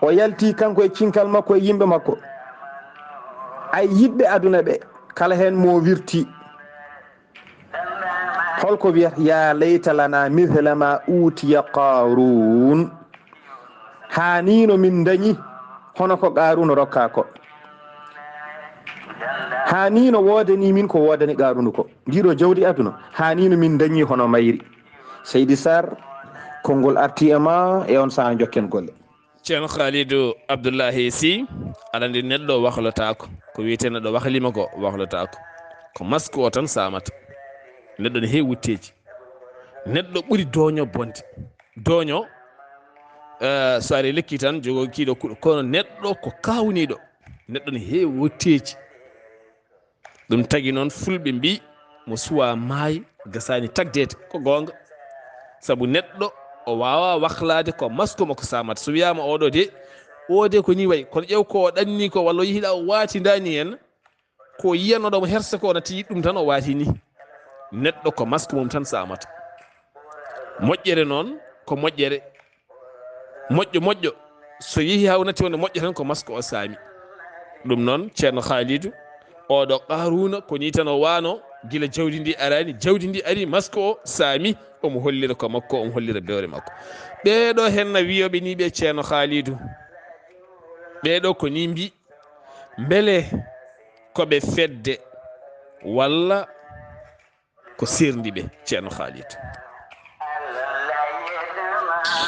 o yalti kanko e cinkal makko e yimɓe makko. Ay, yiɗɓe aduna ɓe, kala heen mo wirti. Holko wiyata? "Ya layta lana mithla ma utiya Qarun." Haanino min dañi hono ko Qaaruuna rokka ko. Haanino woodani min ko woodani Qaaruuna ko. Ndiɗo jawdi aduna, haanino min dañi hono mayri. Seydi Sarr, konngol arti e ma, e on saha jokken golle. Ceerno Khalidou Abdoulahi Sy, aɗa anndi neɗɗo wahlotaako. Ko wiyetee neɗɗo wahlima ko wahlotaako. Ko masque o tan saamata. Neɗɗo ne heewi wutteeji. Neɗɗo ɓuri dooño bonde. Dooño, eh, so ari lekki tan, jogoo kiiɗo kuɗo. Kono neɗɗo ko kaawniiɗo. Neɗɗo ne heewi wutteeji. Ɗum tagi noon, Fulɓe mbii, "Mo suwaa maayi, gasaani tagdeede." Ko goonga. Sabu neɗɗo O waawaa waklaade ko masque makko saamata. So wiyaama oɗo de, o de ko nii wayi, kono ƴeew ko o ɗanni ko walla o yehi ɗa o waati ndaani heen, ko yiyanooɗo mo herse ko na tiiɗi ɗum tan o waati ni. Neɗɗo ko masque mum tan saamata. Moƴƴere noon ko moƴƴere. Moƴƴo moƴƴo so yehi haa o natti wonde moƴƴo tan ko masque o saami. Ɗum noon Ceerno Khaalidu, oɗo Qaaruuna ko nii tan o waano gila jawdi ndi araani, jawdi ndi ari masque o saami, omo hollira ko makko, omo hollira bewre makko. Ɓeeɗo heen na wiyooɓe nii ɓe Ceerno Khaalidu, ɓeeɗo ko nii mbi, mbele ko ɓe fedde walla ko serndi ɓe, Ceerno Khalid?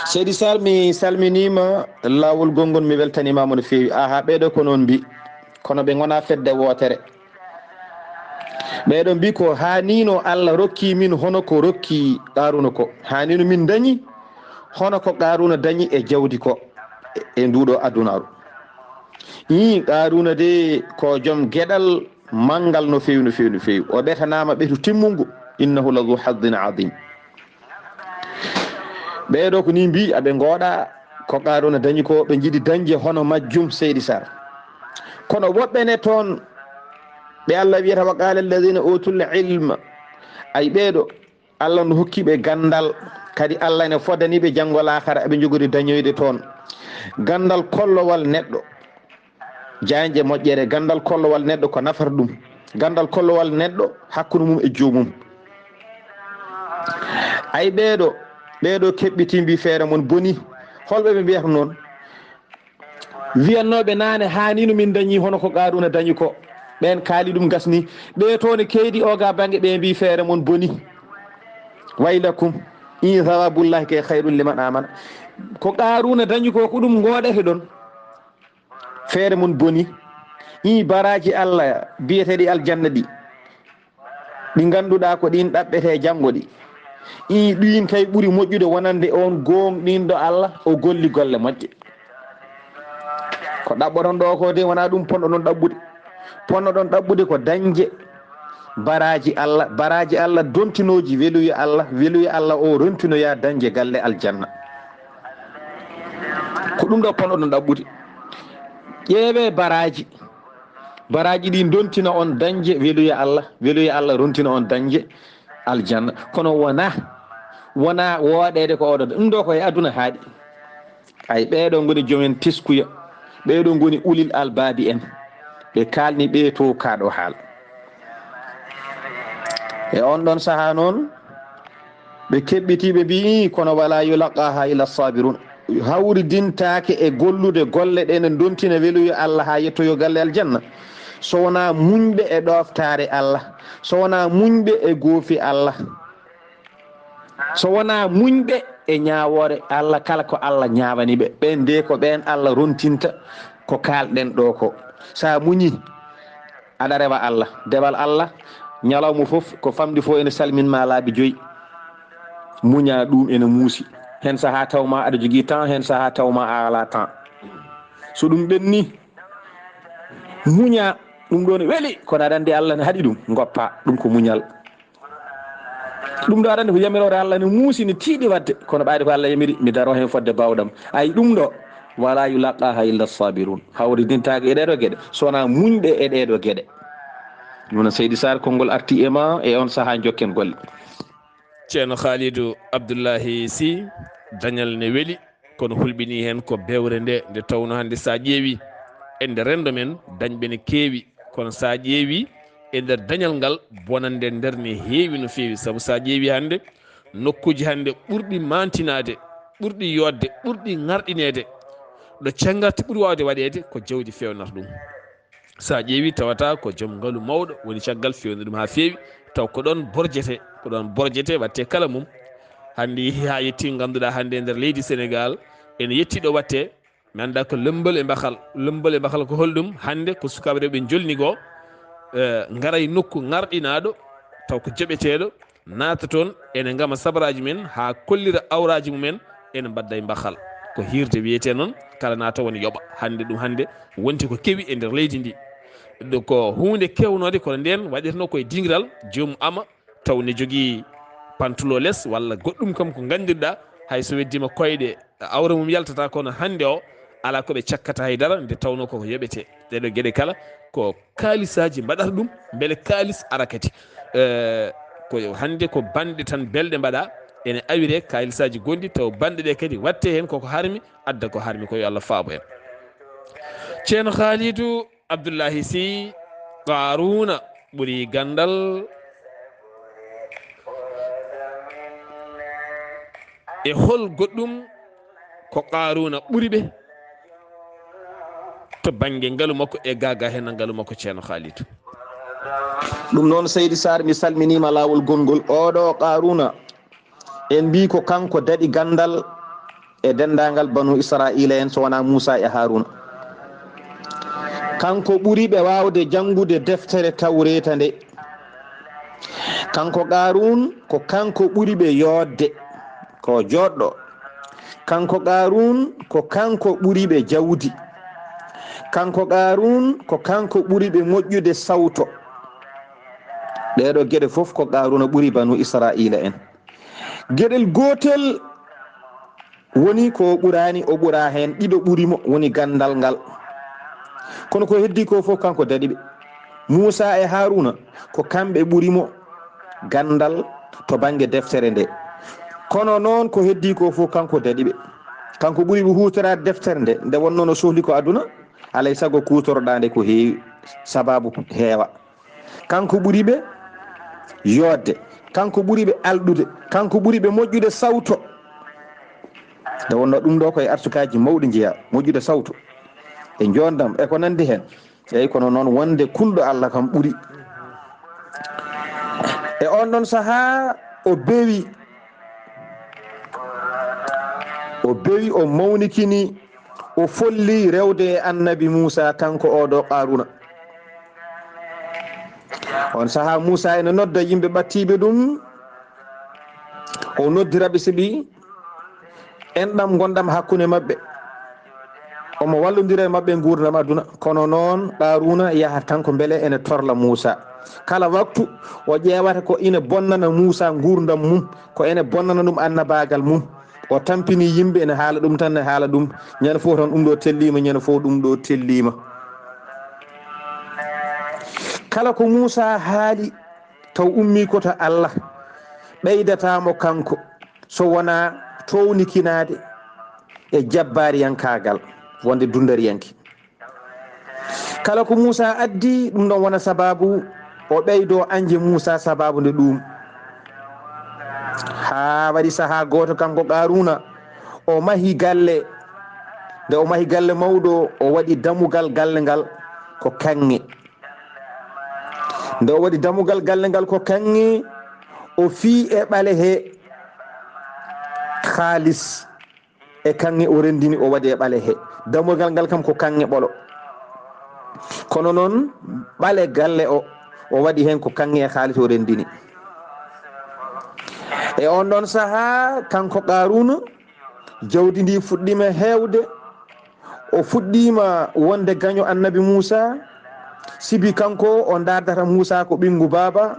Seydi Sar, mi salminiima laawol gonngol, mi weltaniima mo no feewi. Aha, ɓeeɗo ko noon mbi, kono ɓe ngonaa fedde wootere. Ɓeeɗo mbi ko haaniino Allah rokki min hono ko rokki Qaaruuna ko. Haaniino min dañi hono ko Qaaruuna dañi e jawdi ko e, e nduuɗo adunaaru. Ii, Qaaruuna de ko jom geɗal manngal no feewi, no feewi, no feewi. O ɓetanaama ɓetu timmungu. Innahu la zu hazzin azim. Ɓeeɗo ko nii mbi, aɓe ngooɗa ko Qaaruuna dañi ko, ɓe njiɗi dañde hono majjum, Seydi Sar. Kono woɓɓe ne toon, ɓe Allah wiyata, wa qaala alladhina utul ilma, ay ɓeeɗo, Allah no hokki ɓe ganndal, kadi Allah ene fodani ɓe janngo laakara, eɓe njogori dañoyde toon. Ganndal kollowal neɗɗo, jaaynde moƴƴere, ganndal kollowal neɗɗo ko nafata ɗum. Ganndal kollowal neɗɗo hakkunde mum e joomum. Ay ɓeeɗo, ɓeeɗo keɓɓitii mbi feere mon boni. Holɓe ɓe mbiyata noon? Wiyannooɓe naane haaniino min dañi hono ko Qaaruuna dañi ko. Ɓeen kaali ɗum gasni. Ɓee toon e keydi o ga baŋnge ɓe mbi feere mon boni. Waylakum. In thawabullahi kay khayrun liman amana. Ko Qaaruuna dañi ko, ko ɗum ngooɗete ɗon. Feere mon boni. In baraaji Allah biyeteeɗi aljanna ɗi. Ɗi ngannduɗaa ko ɗiin ɗaɓɓetee janngo ɗi. Ii, ɗiin kay ɓuri moƴƴude wonande on gooŋɗinɗo Allah, o golli golle moƴƴe. Ko ɗaɓɓoton ɗo ko de, wonaa ɗum ponnoɗon ɗaɓɓude. Ponnoɗon ɗaɓɓude ko dañde baraaji Allah, baraaji Allah dontinooji weluya Allah, weluya Allah o rontinoya dañde galle aljanna. Ko ɗum ɗo ponnoɗon ɗaɓɓude. Ƴeewee baraaji. Baraaji ɗi dontina on dañde weluya Allah, weluya Allah rontina on dañde aljanna. Kono wonaa, wonaa wooɗeede ko oɗo. Ɗum ɗo ko e aduna haaɗi. Ay, ɓeeɗo ngoni joomen teskuya. Ɓeeɗo ngoni ulil albaabi en. Ɓe kaalni ɓe to kaaɗo haala. E on ɗon sahaa noon, ɓe keɓɓitii, ɓe mbi'i, kono wala yulaqaha illa sabirun. Hawridintaake e gollude golle ɗe ne dontina weluyo Allah haa yettoyo galle aljanna. So wonaa muñɓe e ɗooftaare Allah. So wonaa muñɓe e goofi Allah. So wonaa muñɓe e ñaawoore Allah, kala ko Allah ñaawani ɓe. Ɓeen de ko ɓeen Allah rontinta ko kaalɗen ɗo ko. So a muñi, aɗa rewa Allah. Dewal Allah, ñalawma fof, ko famɗi fof ene salmin ma laabi joyi. Muña ɗum ene muusi. Heen sahaa taw ma aɗa jogii temps, heen sahaa taw ma a alaa temps. So ɗum ɓenni, muña, ɗum ɗo ne weli, kono aɗa anndi Allah ne haɗi ɗum, ngoppa. Ɗum ko muñal. Ɗum ɗo aɗa anndi ko yamiroore Allah ne muusi, ne tiiɗi waɗde, kono ɓayde ko Allah yamiri, mi daro heen fodde baawɗam. Ay, ɗum ɗo, wala yulaqaha illa sabirun. Hawridintaake e ɗee ɗo geɗe, so wonaa muñɓe e ɗee ɗo geɗe. Ɗum noon, Seydi Sarr, konngol arti e ma, e on sahaa jokken golle. Ceerno Khalidou Abdoulahi Sy, dañal ne weli, kono hulɓinii heen ko bewre nde, nde tawnoo hannde so a ƴeewii e nder renndo men, dañɓe ne keewi, kono so a ƴeewii e nder dañal ngal, bonannde nder ne heewi no feewi. Sabu so a ƴeewii hannde, nokkuuji hannde ɓurɗi maantinaade, ɓurɗi yooɗde, ɓurɗi ŋarɗineede, ɗo cenngarti ɓuri waawde waɗeede ko jawdi feewnata ɗum. So a ƴeewii, tawata ko joom ngalu mawɗo woni caggal, feewni ɗum haa feewi, taw ko ɗoon borjete, ko ɗoon borjete, waɗte kala mum. Hannde yehi haa yetti, ngannduɗaa hannde e nder leydi Senegaal, ene yetti ɗo waɗte, mi anndaa ko lembal e mbahal. Lembal e mbahal ko holɗum? Hannde ko sukaaɓe rewɓe njolni goo, eh, ngara e nokku ŋarɗinaaɗo, taw ko joɓeteeɗo, naata toon, ene ngama sabaraaji men haa kollira awraaji mumen, ene mbadda e mbahal. Ko hiirde wiyetee noon, kala naata woni yoɓa. Hannde ɗum hannde wonti ko kewi e nder leydi ndi. Ɗo ko huunde kewnoode, kono ndeen waɗirnoo koye dingiral, joomum ama, taw ne jogii pantalon les walla goɗɗum kam ko nganndirɗaa, hay so weddima koyɗe, awra mum yaltata, kono hannde o alaa ko ɓe cakkata hay dara, nde tawnoo koko yoɓetee. Ɗeɗo geɗe kala ko kaalisaaji mbaɗata ɗum, mbele kaalis ara kadi. Eh, ko hannde ko banɗe tan belɗe mbaɗa, ene awire kaalisaaji gonɗi, taw banɗe ɗe kadi watte heen koko harmi, adda ko harmi, ko yo Allah faabo en. Ceerno Khalidou Abdoulahi Sy, Qaaruuna ɓuri ganndal. E hol goɗɗum ko Qaaruuna ɓuri ɓe to bannge ngalu makko e gaaga heen ngalu makko, Ceerno Khalidou? Ɗum noon, Seydi Sarr, mi salminiima laawol gonngol. Oɗo Qaaruuna, en mbii ko kanko daɗi ganndal e denndaangal Banu Israa'iila en, so wonaa Muusaa e Haaruuna. Kanko ɓuri ɓe waawde janngude deftere Tawreeta nde. Kanko Qaaruun, ko kanko ɓuri ɓe yooɗde, ko jooɗɗo. Kanko Qaaruun, ko kanko ɓuri ɓe jawdi. Kanko Qaaruun, ko kanko ɓuri ɓe moƴƴude sawto. Ɗeeɗo geɗe fof ko Qaaruuna ɓuri Banu Israa'iila en. Geɗel gootel woni ko o ɓuraani, o ɓuraa heen, ɗiɗo ɓuri mo, woni ganndal ngal. Kono ko heddii ko fof, kanko daɗi ɓe. Muusaa e Haaruuna, ko kamɓe ɓuri mo ganndal to bannge deftere nde. Kono noon, ko heddii ko fof, kanko daɗi ɓe. Kanko ɓuri ɓe huutoraade deftere nde, nde wonnoo no sohli ko aduna, alay sago kuutoroɗaa nde ko heewi, sabaabu heewa. Kanko ɓuri ɓe yooɗde, kanko ɓuri ɓe alɗude, kanko ɓuri ɓe moƴƴude sawto. Nde wonnoo ɗum ɗo ko e artukaaji mawɗi njeyaa, moƴƴude sawto e njoonndam e ko nanndi heen. Eeyi, kono noon wonde kulɗo Allah kam ɓuri. E oon ɗoon sahaa o bewi, o bewi, o mawnikini, o folli rewde e Annabi Muusaa, kanko oɗo Qaaruuna. On sahaa Muusaa ene nodda yimɓe ɓattiiɓe ɗum, o noddira ɓe, siɓi enɗam ngonɗam hakkunde maɓɓe. Omo wallondira e maɓɓe nguurndam aduna. Kono noon, Qaaruuna yaha tan ko mbele ene torla Muusaa. Kala waktu, o ƴeewata ko ina bonnana Muusaa nguurndam mum, ko ene bonnana ɗum annabaagal mum. O tampini yimɓe, ene haala ɗum tan, ene haala ɗum. Ñande fof tan ɗum ɗo telliima, ñande fof ɗum ɗo telliima. Kala ko Muusaa haali, taw ummii ko to Allah, ɓeydataa mo kanko, so wonaa townikinaade e jabbaariyankaagal, wonde dundariyanke. Kala ko Muusaa addi, ɗum ɗon wona sabaabu o ɓeydoo añde Muusaa sabaabu nde ɗuum. Haa waɗi sahaa gooto, kanko Qaaruuna, o mahi galle. Nde o mahi galle mawɗo, o waɗi damugal galle ngal ko kaŋŋe. Nde o waɗi damugal galle ngal ko kaŋŋe, o fii e ɓale he kaalis. E kaŋŋe o renndini, o waɗi e ɓale he. Damugal ngal kam ko kaŋŋe ɓolo. Kono noon, ɓale galle o, o waɗi heen ko kaŋŋe e kaalis o renndini. E oon ɗoon sahaa, kanko Qaaruuna, jawdi ndi fuɗɗiima heewde. O fuɗɗiima wonde gaño Annabi Muusaa. Sibi kanko o ndaardata Muusaa ko ɓinngu baaba.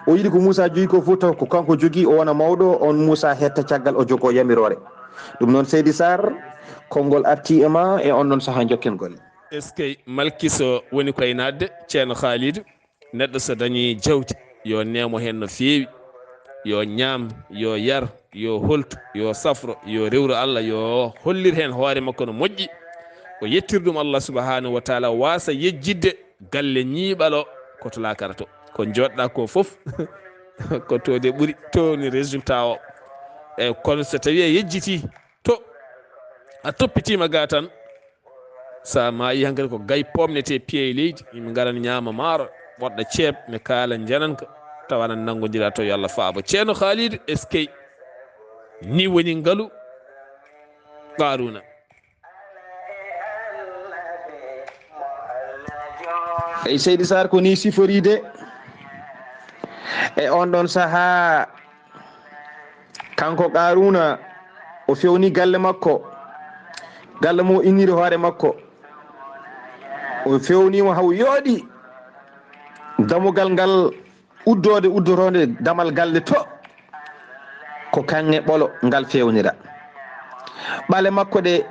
O yiɗi ko Muusaa jogii ko fof taw ko kanko jogii, o wona mawɗo, on Muusaa hetta caggal, o jogoo yamiroore. Ɗum noon, Seydi Sarr, konngol artii e ma e on ɗon sahaa, njokken golle. Eskey, Malkiso woni koye naatde, Ceerno Khalidou. Neɗɗo so dañii jawdi, yo neemo heen no feewi, yo ñaam, yo yar, yo holtu, yo safro, yo rewru Allah, yo hollir heen hoore makko no moƴƴi. O yettir ɗum Allah subhanahu wa taala, waasa yejjitde galle ñiiɓalo ko to laakara to. Ko jooɗɗaa ko fof, ko to de ɓuri, to woni résultat o. Eyi, kono so tawii a yejjitii to, a toppitiima ga tan, so a maayii hankadi ko gay pomnete piye e leydi, yimɓe ngaran ñaama maaro, ɓoɗɗa ceeb, ne kaala njananka, tawa ana nanngondira to. Yo Allah faabo. Ceerno Khalidou, eskey. Ni woni ngalu Qaaruuna. Eyi, Seydi Sarr, ko ni siforiide e on ɗon sahaa. Kanko Qaaruuna, o fewni galle makko, galle mo o inniri hoore makko. O fewni mo haa o yooɗi. Damugal ngal uddoode, uddotoonde damal galle to, ko kaŋŋe ɓolo ngal fewnira. Ɓale makko ɗe,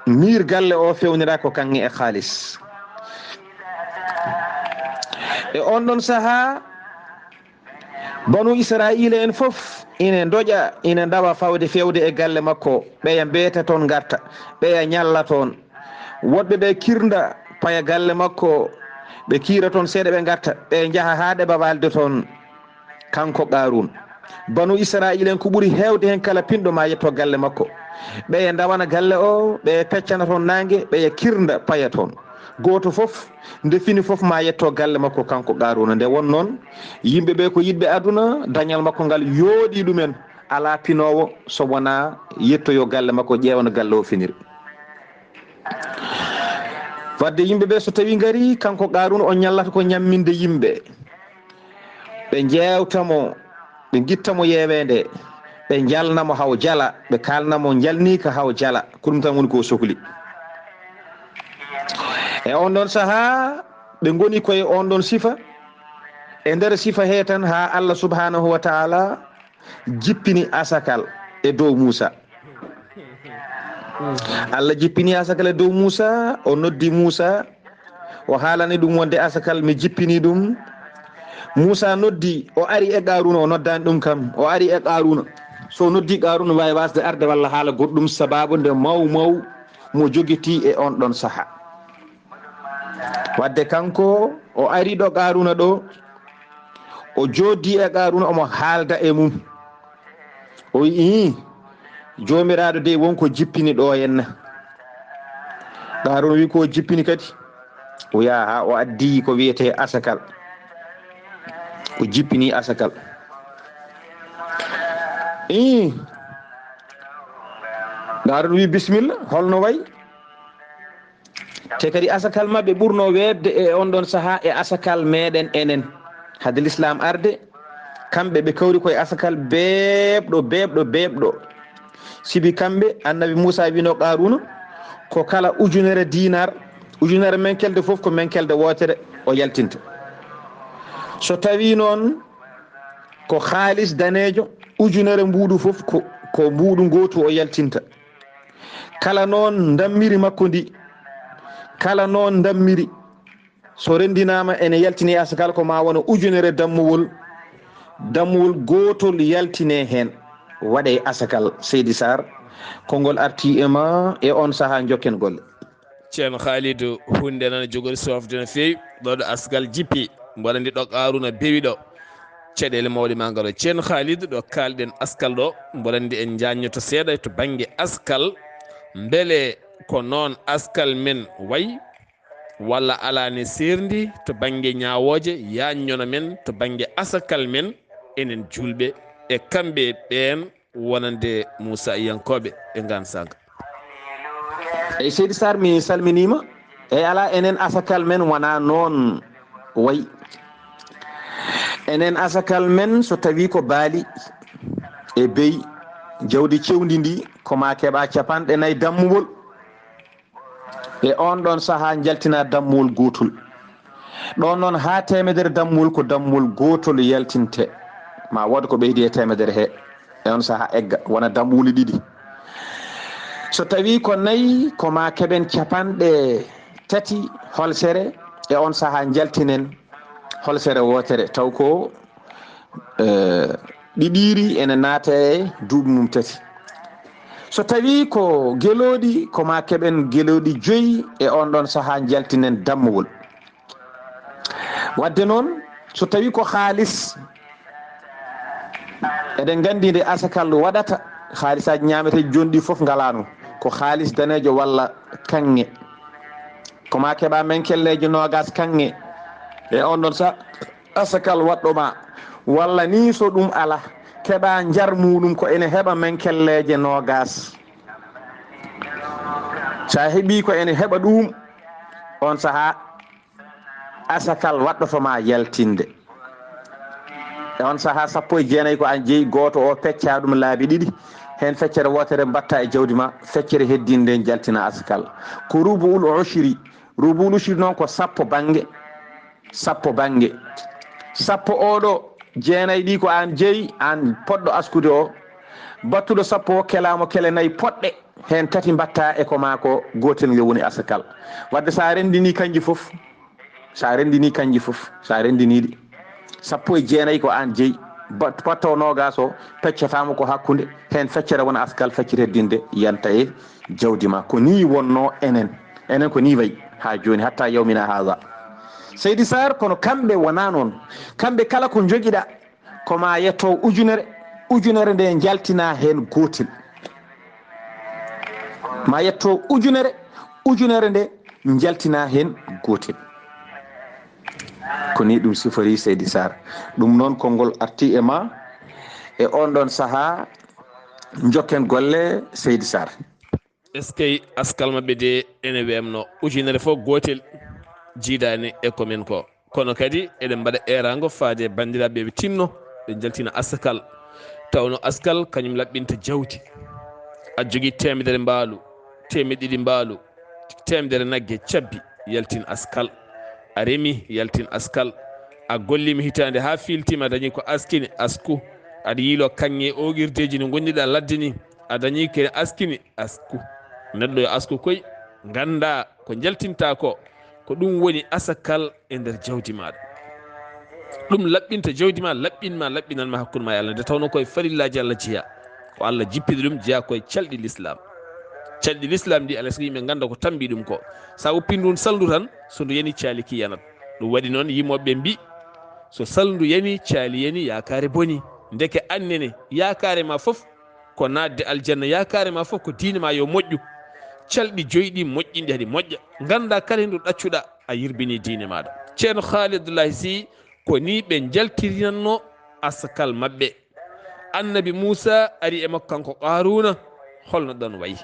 miir galle o fewnira ko kaŋŋe e kaalis. E on ɗon sahaa, banu Israa'iila en fof ina ndoƴa, ina ndawa fawde fewde e galle makko. Ɓeya mbeeta toon ngarta, ɓeya ñalla toon. Woɗɓe ɓe kirnda paya galle makko, ɓe kiira toon seeɗa ɓe ngarta, ɓe njaha haa ɗeɓa waalde toon. Kanko Qaaruun, banu Israa'iila en ko ɓuri heewde heen kala pinɗo ma yetto galle makko. Ɓeya ndawana galle o, ɓeya peccana toon naange, ɓeya kirnda paya toon. Gooto fof, nde fini fof ma yetto galle makko kanko Qaaruuna. Nde won noon, yimɓe ɓe ko yiɗɓe aduna, dañal makko ngal yooɗi ɗumen. Alaa pinoowo so wonaa yettoyo galle makko, ƴeewa no galle o finiri. Wadde yimɓe ɓe so tawi ngari, kanko Qaaruuna o ñallata ko ñamminde yimɓe. Ɓe njeewta mo, ɓe ngitta mo yeeweende, ɓe njalna mo haw jala, ɓe kaalna mo njalniika haw jala. Ko ɗum tan woni ko o sokli. E on ɗon sahaa, ɓe ngoni koye on ɗon sifa. E nder sifa he tan haa Allah subhanahu wa ta'ala jippini asakal e dow Muusa. Allah jippini asakal e dow Muusa, o noddi Muusa, o haalani ɗum wonde asakal mi jippini ɗum. Muusa noddi, o ari e Qaaruuna, o noddaani ɗum kam, o ari e Qaaruuna. So o noddi Qaaruuna, waawi waasde arde walla haala goɗɗum, sabaabu nde maw maw mo jogitii e on ɗon sahaa. Wadde kanko, o ari ɗo Qaaruuna ɗo, o jooɗdi e Qaaruuna, omo haalda e mum. O wi'i, "Ii, Joomiraaɗo dey won ko jippini ɗo henna." Qaaruuna wi'i, "Ko jippini kadi?" O yaha, o addi ko wiyetee asakal. O jippini asakal. Ii, Qaaruuna wi'i, "Bisimilla, holno wayi?" Te kadi asakal maɓɓe ɓurno weeɓde e on ɗon sahaa e asakal meɗen enen. Hade Lislaam arde, kamɓe ɓe kawri koye asakal beeɓɗo, beeɓɗo, beeɓɗo. Sibi kamɓe, Annabi Muusa wino Qaaruuna, ko kala ujunere dinar, ujunere menkelde fof ko menkelde wootere o yaltinta. So tawi noon ko haalis daneejo, ujunere mbuuɗu fof ko, ko mbuuɗu ngootu o yaltinta. Kala noon ndammiri makko ndi, kala noon ndammiri, so renndinaama ene yaltini asakal ko ma wona ujunere dammuwol, dammuwol gootol yaltine heen, waɗe asakal. Seydi Sarr, konngol arti e ma e on sahaa, njokken golle. Ceerno Khalidou, huunde nana jogori sofde no feewi. Ɗo ɗo asakal jippi, mboɗo anndi ɗo Qaaruuna bewi ɗo. Caɗeele mawɗe ma ngaro. Ceerno Khalidou, ɗo kaalɗen asakal ɗo, mboɗo anndi en njaññoto seeɗa to bannge asakal. Mbele ko noon asakal men wayi, walla alaa ne seerndi to bannge ñaawooje? Yaññono men to bannge asakal men, enen juulɓe e kamɓe ɓeen wonande Muusa yankooɓe e ngaan saanga. Eyi, Seydi Sarr, mi salminiima. Eyi, alaa, enen asakal men wonaa noon wayi. Enen asakal men, so tawii ko baali e beyi, jawdi cewndi ndi, ko ma keɓa capanɗe nayi dammuwol. E on ɗon sahaa njaltina dammuwol gootol. Ɗon noon haa teemedere dammuwol ko dammuwol gootol yaltinte. Ma wood ko ɓeydi e teemedere he. E on sahaa egga, wona dammuuli ɗiɗi. So tawii ko nayi, ko ma keɓen capanɗe tati holsere, e on sahaa njaltinen holsere wootere, taw ko, eh, ɗiɗiiri ene naata e duuɓi mum tati. So tawii ko gelooɗi, ko ma keɓen gelooɗi joyi, e on ɗon sahaa njaltinen dammuwol. Wadde noon, so tawii ko haalis, eɗen nganndi nde asakal waɗata, haalisaaji ñaameteeji jooni ɗi fof ngalaano, ko haalis daneejo walla kaŋŋe. Ko ma keɓa menkelleeje noogaas kaŋŋe. E on ɗon sa, asakal waɗɗo ma, walla ni so ɗum alaa, keɓa njar muɗum ko ene heɓa menkelleeje noogaas. Sa heɓi ko ene heɓa ɗum, on sahaa, asakal waɗɗoto ma yaltinde. E on sahaa, sappo e jeenayi ko an jeyi, gooto o pecca ɗum laabi ɗiɗi, heen feccere wootere mbatta e jawdi ma, feccere heddiinde nden jaltina asakal. Ko rubu'ul ushri, rubu'ul ushri noon ko sappo bannge, sappo bannge. Sappo o ɗo, jeenayi ɗi ko an jeyi, an poɗɗo askude o, Battuɗo sappo o kelaamo kele nayi poɗɗe, heen tati mbaɗta e ko maa ko gootel ngel woni askal. Wadde so a renndinii kanji fof, so a renndinii kanji fof, so a renndinii ɗi, sappo e jeenayi ko aan jeyi, ba-, patto noogaas o peccotaama ko hakkunde, heen feccere wona askal, feccere heddinde yanta e jawdi ma. Ko nii wonnoo enen, enen ko nii wayi haa jooni, hatta yawmina haza. Seydi Sarr, kono kamɓe wonaa noon. Kamɓe kala ko njogiɗaa, ko ma yetto ujunere, ujunere nde njaltina heen gootel. Ma yetto ujunere, ujunere nde njaltina heen gootel. Ko nii ɗum sifori Seydi Sarr. Ɗum noon konngol arti e ma e oon ɗoon sahaa, njokken golle Seydi Sarr. Eskey, askal maɓɓe de ene weemno ujunere fof gootel jiidaani e ko men ko. Kono kadi eɗen mbaɗa eeraango faade e banndiraaɓe ɓe tinno ɓe njaltina askal. Tawno askal kañum laɓɓinta jawdi. A jogii teemedere mbaalu, teemeɗe ɗiɗi mbaalu, teemedere nagge cabbi, yaltin askal. A remi, yaltin askal. A golliima hitaande haa fiiltiima, a dañi ko askini, asku. Aɗa yiilo kaŋŋe ooƴirdeeji no ngondiɗa ladde ni, a dañi ko askini, asku. Neɗɗo yo asku koy, ngannda ko njaltinta ko, ko ɗum woni asakal e nder jawdi maaɗa. Ɗum laɓɓinta jawdi ma, laɓɓin ma, laɓɓinan ma hakkunde ma e Allah, nde tawno koye farillaaji Allah jeya. Ko Allah jippini ɗum, jeya koye calɗi Lislaam. Calɗi Lislaam ɗi, alaa sago yimɓe ngannda ko tambi ɗum ko. Sa woppini ɗum salndu tan, so ndu yani caaliki yanat. Ɗum waɗi noon yimooɓe ɓe mbi, so salndu yani, caali yani, yaakaare boni. Ndeke annene, yaakaare ma fof ko naatde aljanna, yaakaare ma fof ko diine ma yo moƴƴu. Calɗi joyi ɗi moƴƴinɗi hadi moƴƴa. Ngannda kala hino ɗaccuɗa, a yirbini diine maaɗa. Ceerno Khalid Abdoulaye Sy, ko ni ɓe njaltirinanno askal maɓɓe. Annabi Muusa ari e makko kanko Qaaruuna, holno ɗon wayi?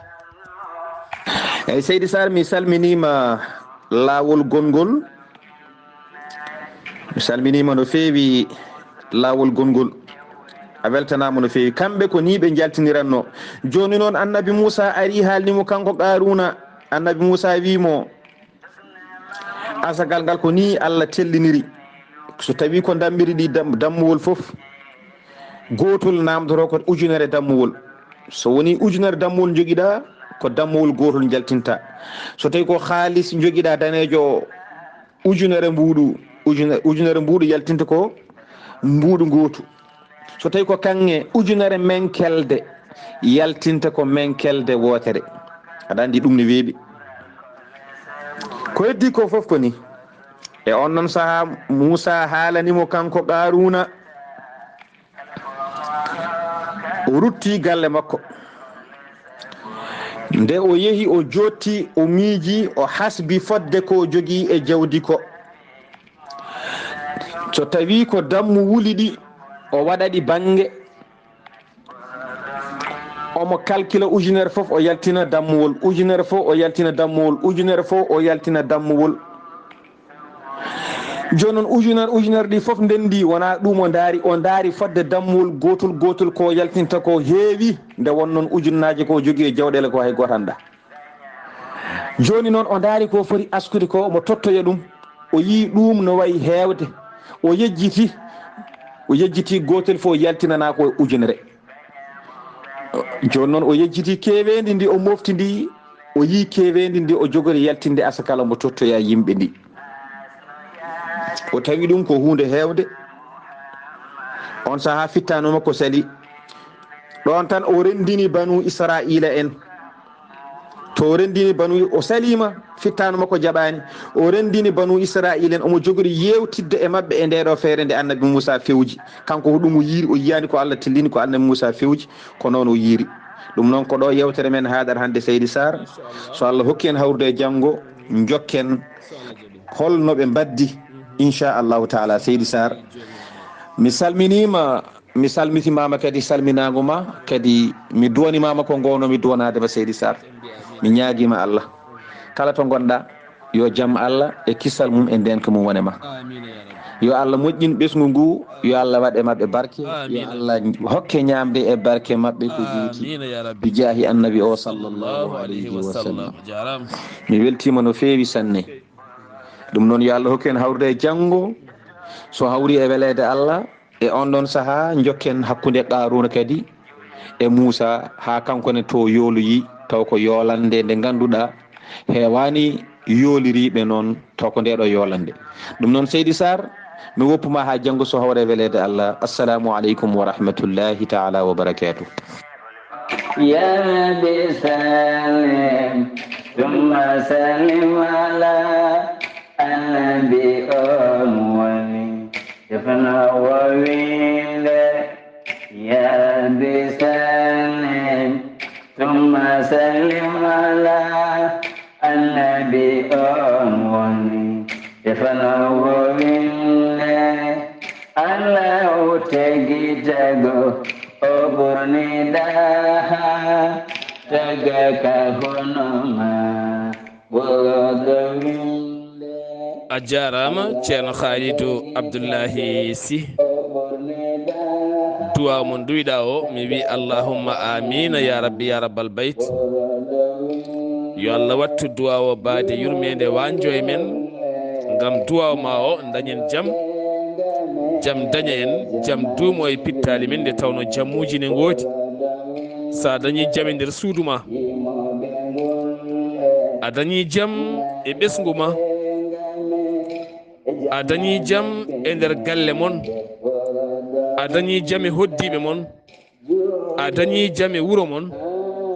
Eyi, Seydi Sarr, mi salminiima laawol gonngol. Mi salminiima no feewi laawol gonngol. A weltanaama no feewi. Kamɓe ko nii ɓe njaltiniranno. Jooni noon, Annabi Muusa ari haalni mo kanko Qaaruuna. Annabi Muusa wii mo, asagal ngal ko nii Allah telliniri. So tawii ko ndammiri ɗi dam-, dammuwol fof, gootol naamndotoo ko ujunere dammuwol. So wonii ujunere dammuwol njogiɗaa, ko dammuwol gootol njaltinta. So tawii ko haalis njogiɗaa daneejo o, ujunere mbuuɗu, ujune-, ujunere mbuuɗu yaltinta ko mbuuɗu ngootu. So tawii ko kaŋŋe, ujunere menkelde yaltinta ko menkelde wootere. Aɗa anndi ɗum ne weeɓi. Ko heddi ko fof ko ni. E on non sahaa, Muusa haalani mo kanko Qaaruuna. O rutti galle makko. Nde o yehi, o jootti, o miiji, o hasbi fodde ko o jogii e jawdi ko. So tawii ko dammuwuli ɗi, o waɗa ɗi bannge. Omo kalkila ujunere fof, o yaltina dammuwol, ujunere fof, o yaltina dammuwol, ujunere fof, o yaltina dammuwol. Jooni noon, ujunere, ujunere ɗi fof ndenndi, wonaa ɗum o ndaari, o ndaari fodde dammuwol gootol gootol ko yaltinta ko heewi, nde won noon ujunnaaje ko jogii e jawɗeele ko hay gooto anndaa. Jooni noon, o ndaari ko foti askude ko, omo tottoya ɗum, o yii ɗum no wayi heewde, o yejjiti, o yejjiti gootel fof yaltinanaa ko ujunere. Jooni noon, o yejjiti keeweendi ndi o mofti ndi, o yii keeweendi ndi o jogori yaltinde asakala mo tottoya yimɓe ndi. O tawi ɗum ko huunde heewde. On sahaa fittaandu makko sali. Ɗoon tan o renndini Banu Israa'iila en. To o renndini Banu, o saliima, fittaandu makko jaɓaani. O renndini Banu Israa'iila en, omo jogori yeewtidde e maɓɓe e ndee ɗoo feere nde Annabi Muusa fewji. Kanko ko ɗum o yiiri, o yiyaani ko Allah tellini, ko Annabi Muusa fewji. Ko noon o yiiri. Ɗum noon ko ɗo yeewtere men haaɗata hannde, Seydi Sarr. So Allah hokki en hawrude e janngo, njokken hol no ɓe mbaddi, inchallahu taala, Seydi Sarr. Mi salminiima, mi salmitimaama kadi salminaango ma, kadi mi duwanimaama ko ngowno mi duwanaade ma, Seydi Sarr. Mi ñaagiima Allah. Kala to ngonɗa, yo jam Allah e kisal mum e ndeenka mum wone ma. Yo Allah moƴƴin ɓesngu ngu, yo Allah waɗ e maɓɓe barke, yo Allah hokke ñaamde e barke maɓɓe ko juuti. Bi jaahi Annabi o sallallahu alayhi wa sallam. Mi weltiima no feewi sanne. Ɗum noon, yo Allah hokku en hawrude e janngo, so hawri e weleede Allah, e on ɗon sahaa, njokken hakkunde Qaaruuna kadi e Muusa, haa kanko ne to yooloyi, taw ko yoolande nde ngannduɗaa heewaani yooliriiɓe noon, taw ko ndee ɗoo yoolande. Ɗum noon, Seydi Sarr, mi woppu ma haa janngo so hawre weleede Allah. Assalamu aleykum wa rahmatullahi taala wa barakaatuh. يا رب سلم ثم سلم على النبي أول. Defna wowinde, ya Rabbi sallim, thumma sallim ala annabi on woni. Defna wowinde, Allahu tagi tago, o ɓurni daha, taga ka hono ma. A jaaraama, Ceerno Khalidou Abdoulahi Sy. Duwaaw mo nduwiɗaa o, mi wi allahumma amiina ya rabbi ya rabbal bayt. Yo Allah wattu duwaaw o baade yurmeende, waanjo e men, ngam duwaaw ma o dañen jam, jam daña en, jam duumo e pittaali men, nde tawno jammuuji ne ngoodi. Sa dañi jam e nder suudu ma, a dañi jam e ɓesngu ma, a dañi jam e nder galle mon, a dañi jam e hoddiiɓe mon, a dañi jam e wuro mon,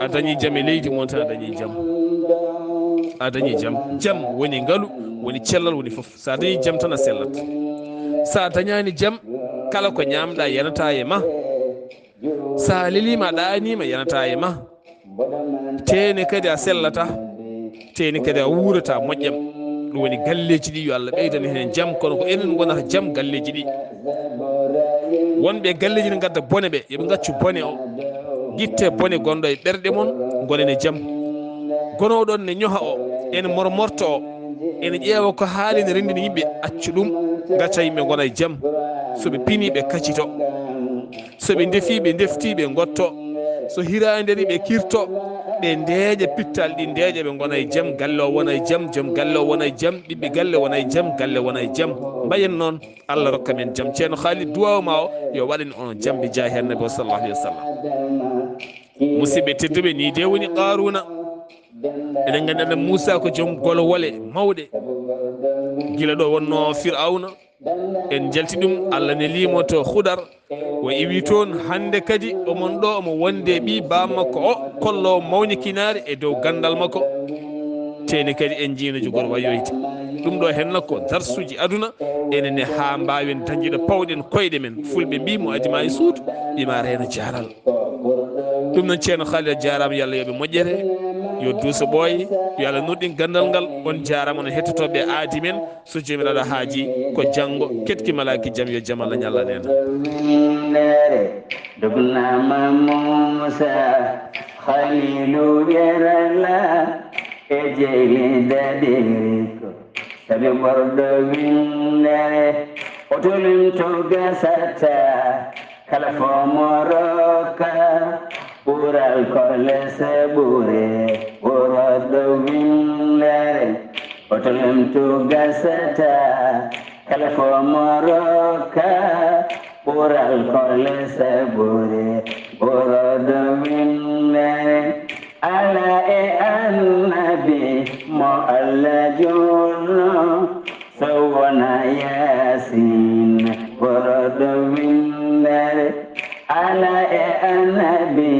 a dañi jam e leydi mon tan, a dañi jam. A dañi jam. Jam woni ngalu, woni cellal, woni fof. Sa dañi jam tan a sellat. Sa dañaani jam, kala ko ñaamɗa yanata e ma. Sa leliima, a ɗaaniima, yanata e ma. Teene kadi a sellata. Teene kadi a wuurata moƴƴam. Ɗum woni galleeji ɗi, yo Allah ɓeydana heen jam, kono ko enen ngonata jam galleeji ɗi. Wonɓe e galleeji ne ngadda bone ɓe, yo ɓe ngaccu bone o. Gitte bone gonɗo e ɓerɗe mon, ngonen e jam. Gonooɗon ne ñoha o, ene mormorto o, ene ƴeewa ko haali, ne renndina yimɓe, accu ɗum, ngacca yimɓe ngona e jam. So ɓe pinii ɓe kacito. So ɓe ndefii ɓe ndeftii ɓe ngotto. So hiraande ari ɓe kirto. Ɓe ndeeƴa pittal ɗi ndeeƴa ɓe ngona e jam, galle o wona e jam, joom galle o wona e jam, ɓiɓɓe galle wona e jam, galle wona e jam. Mbayen noon, Allah rokka men jam. Ceerno Khalid, duwaaw ma o yo waɗan onon jam bi jaahi annabi o sallallahu alayhi wa sallam. Musidɓe tedduɓe, ni de woni Qaaruuna. Eɗen nganndi Annabi Muusa ko joom golowole mawɗe. Gila ɗo wonno Fir'awna, en njalti ɗum, Allah neliimo to Khudar. O iwi toon, hannde kadi omon ɗo omo wonde ɓii baam makko o, kollo mawnikinaare e dow ganndal makko. Teene kadi en njiino jogol wayoyde. Ɗum ɗo henna ko darsuuji aduna, enen ne haa mbaawen dañde ɗo pawɗen koyɗe men. Fulɓe mbii mo adima e suudu, ɓima reena jaaral. Ɗum noon, Ceerno Khalil, a jaaraama, yo Allah yoɓe moƴƴere, yo duuso ɓooye, yo Allah nurɗin ganndal ngal. On jaaraama, onon hettotooɓe aadi men, so Joomiraaɗo haaji, ko janngo ketki malaaki jam, yo jam Allah ñalla neena. Winndeere dognaama Muusa, Khalilu Yerala, e jeyli daɗiri ko. Sabi ɓorɗo winndere, o tolnto gasata, kala fo mo rokka, ɓural ko lesa ɓure, ɓorɗo winndere, o tolnto gasata, kala fo mo rokka, ɓural ko lesa ɓure, ɓorɗo winndere. Ala e annabi mo Allah julno, so wona Yaasin, ɓorɗo winndere. Ala e annabi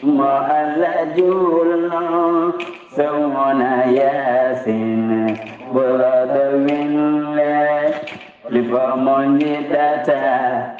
mo Allah julno, so wona Yaasin, ɓorɗo winndere. Lifo mo njiɗata.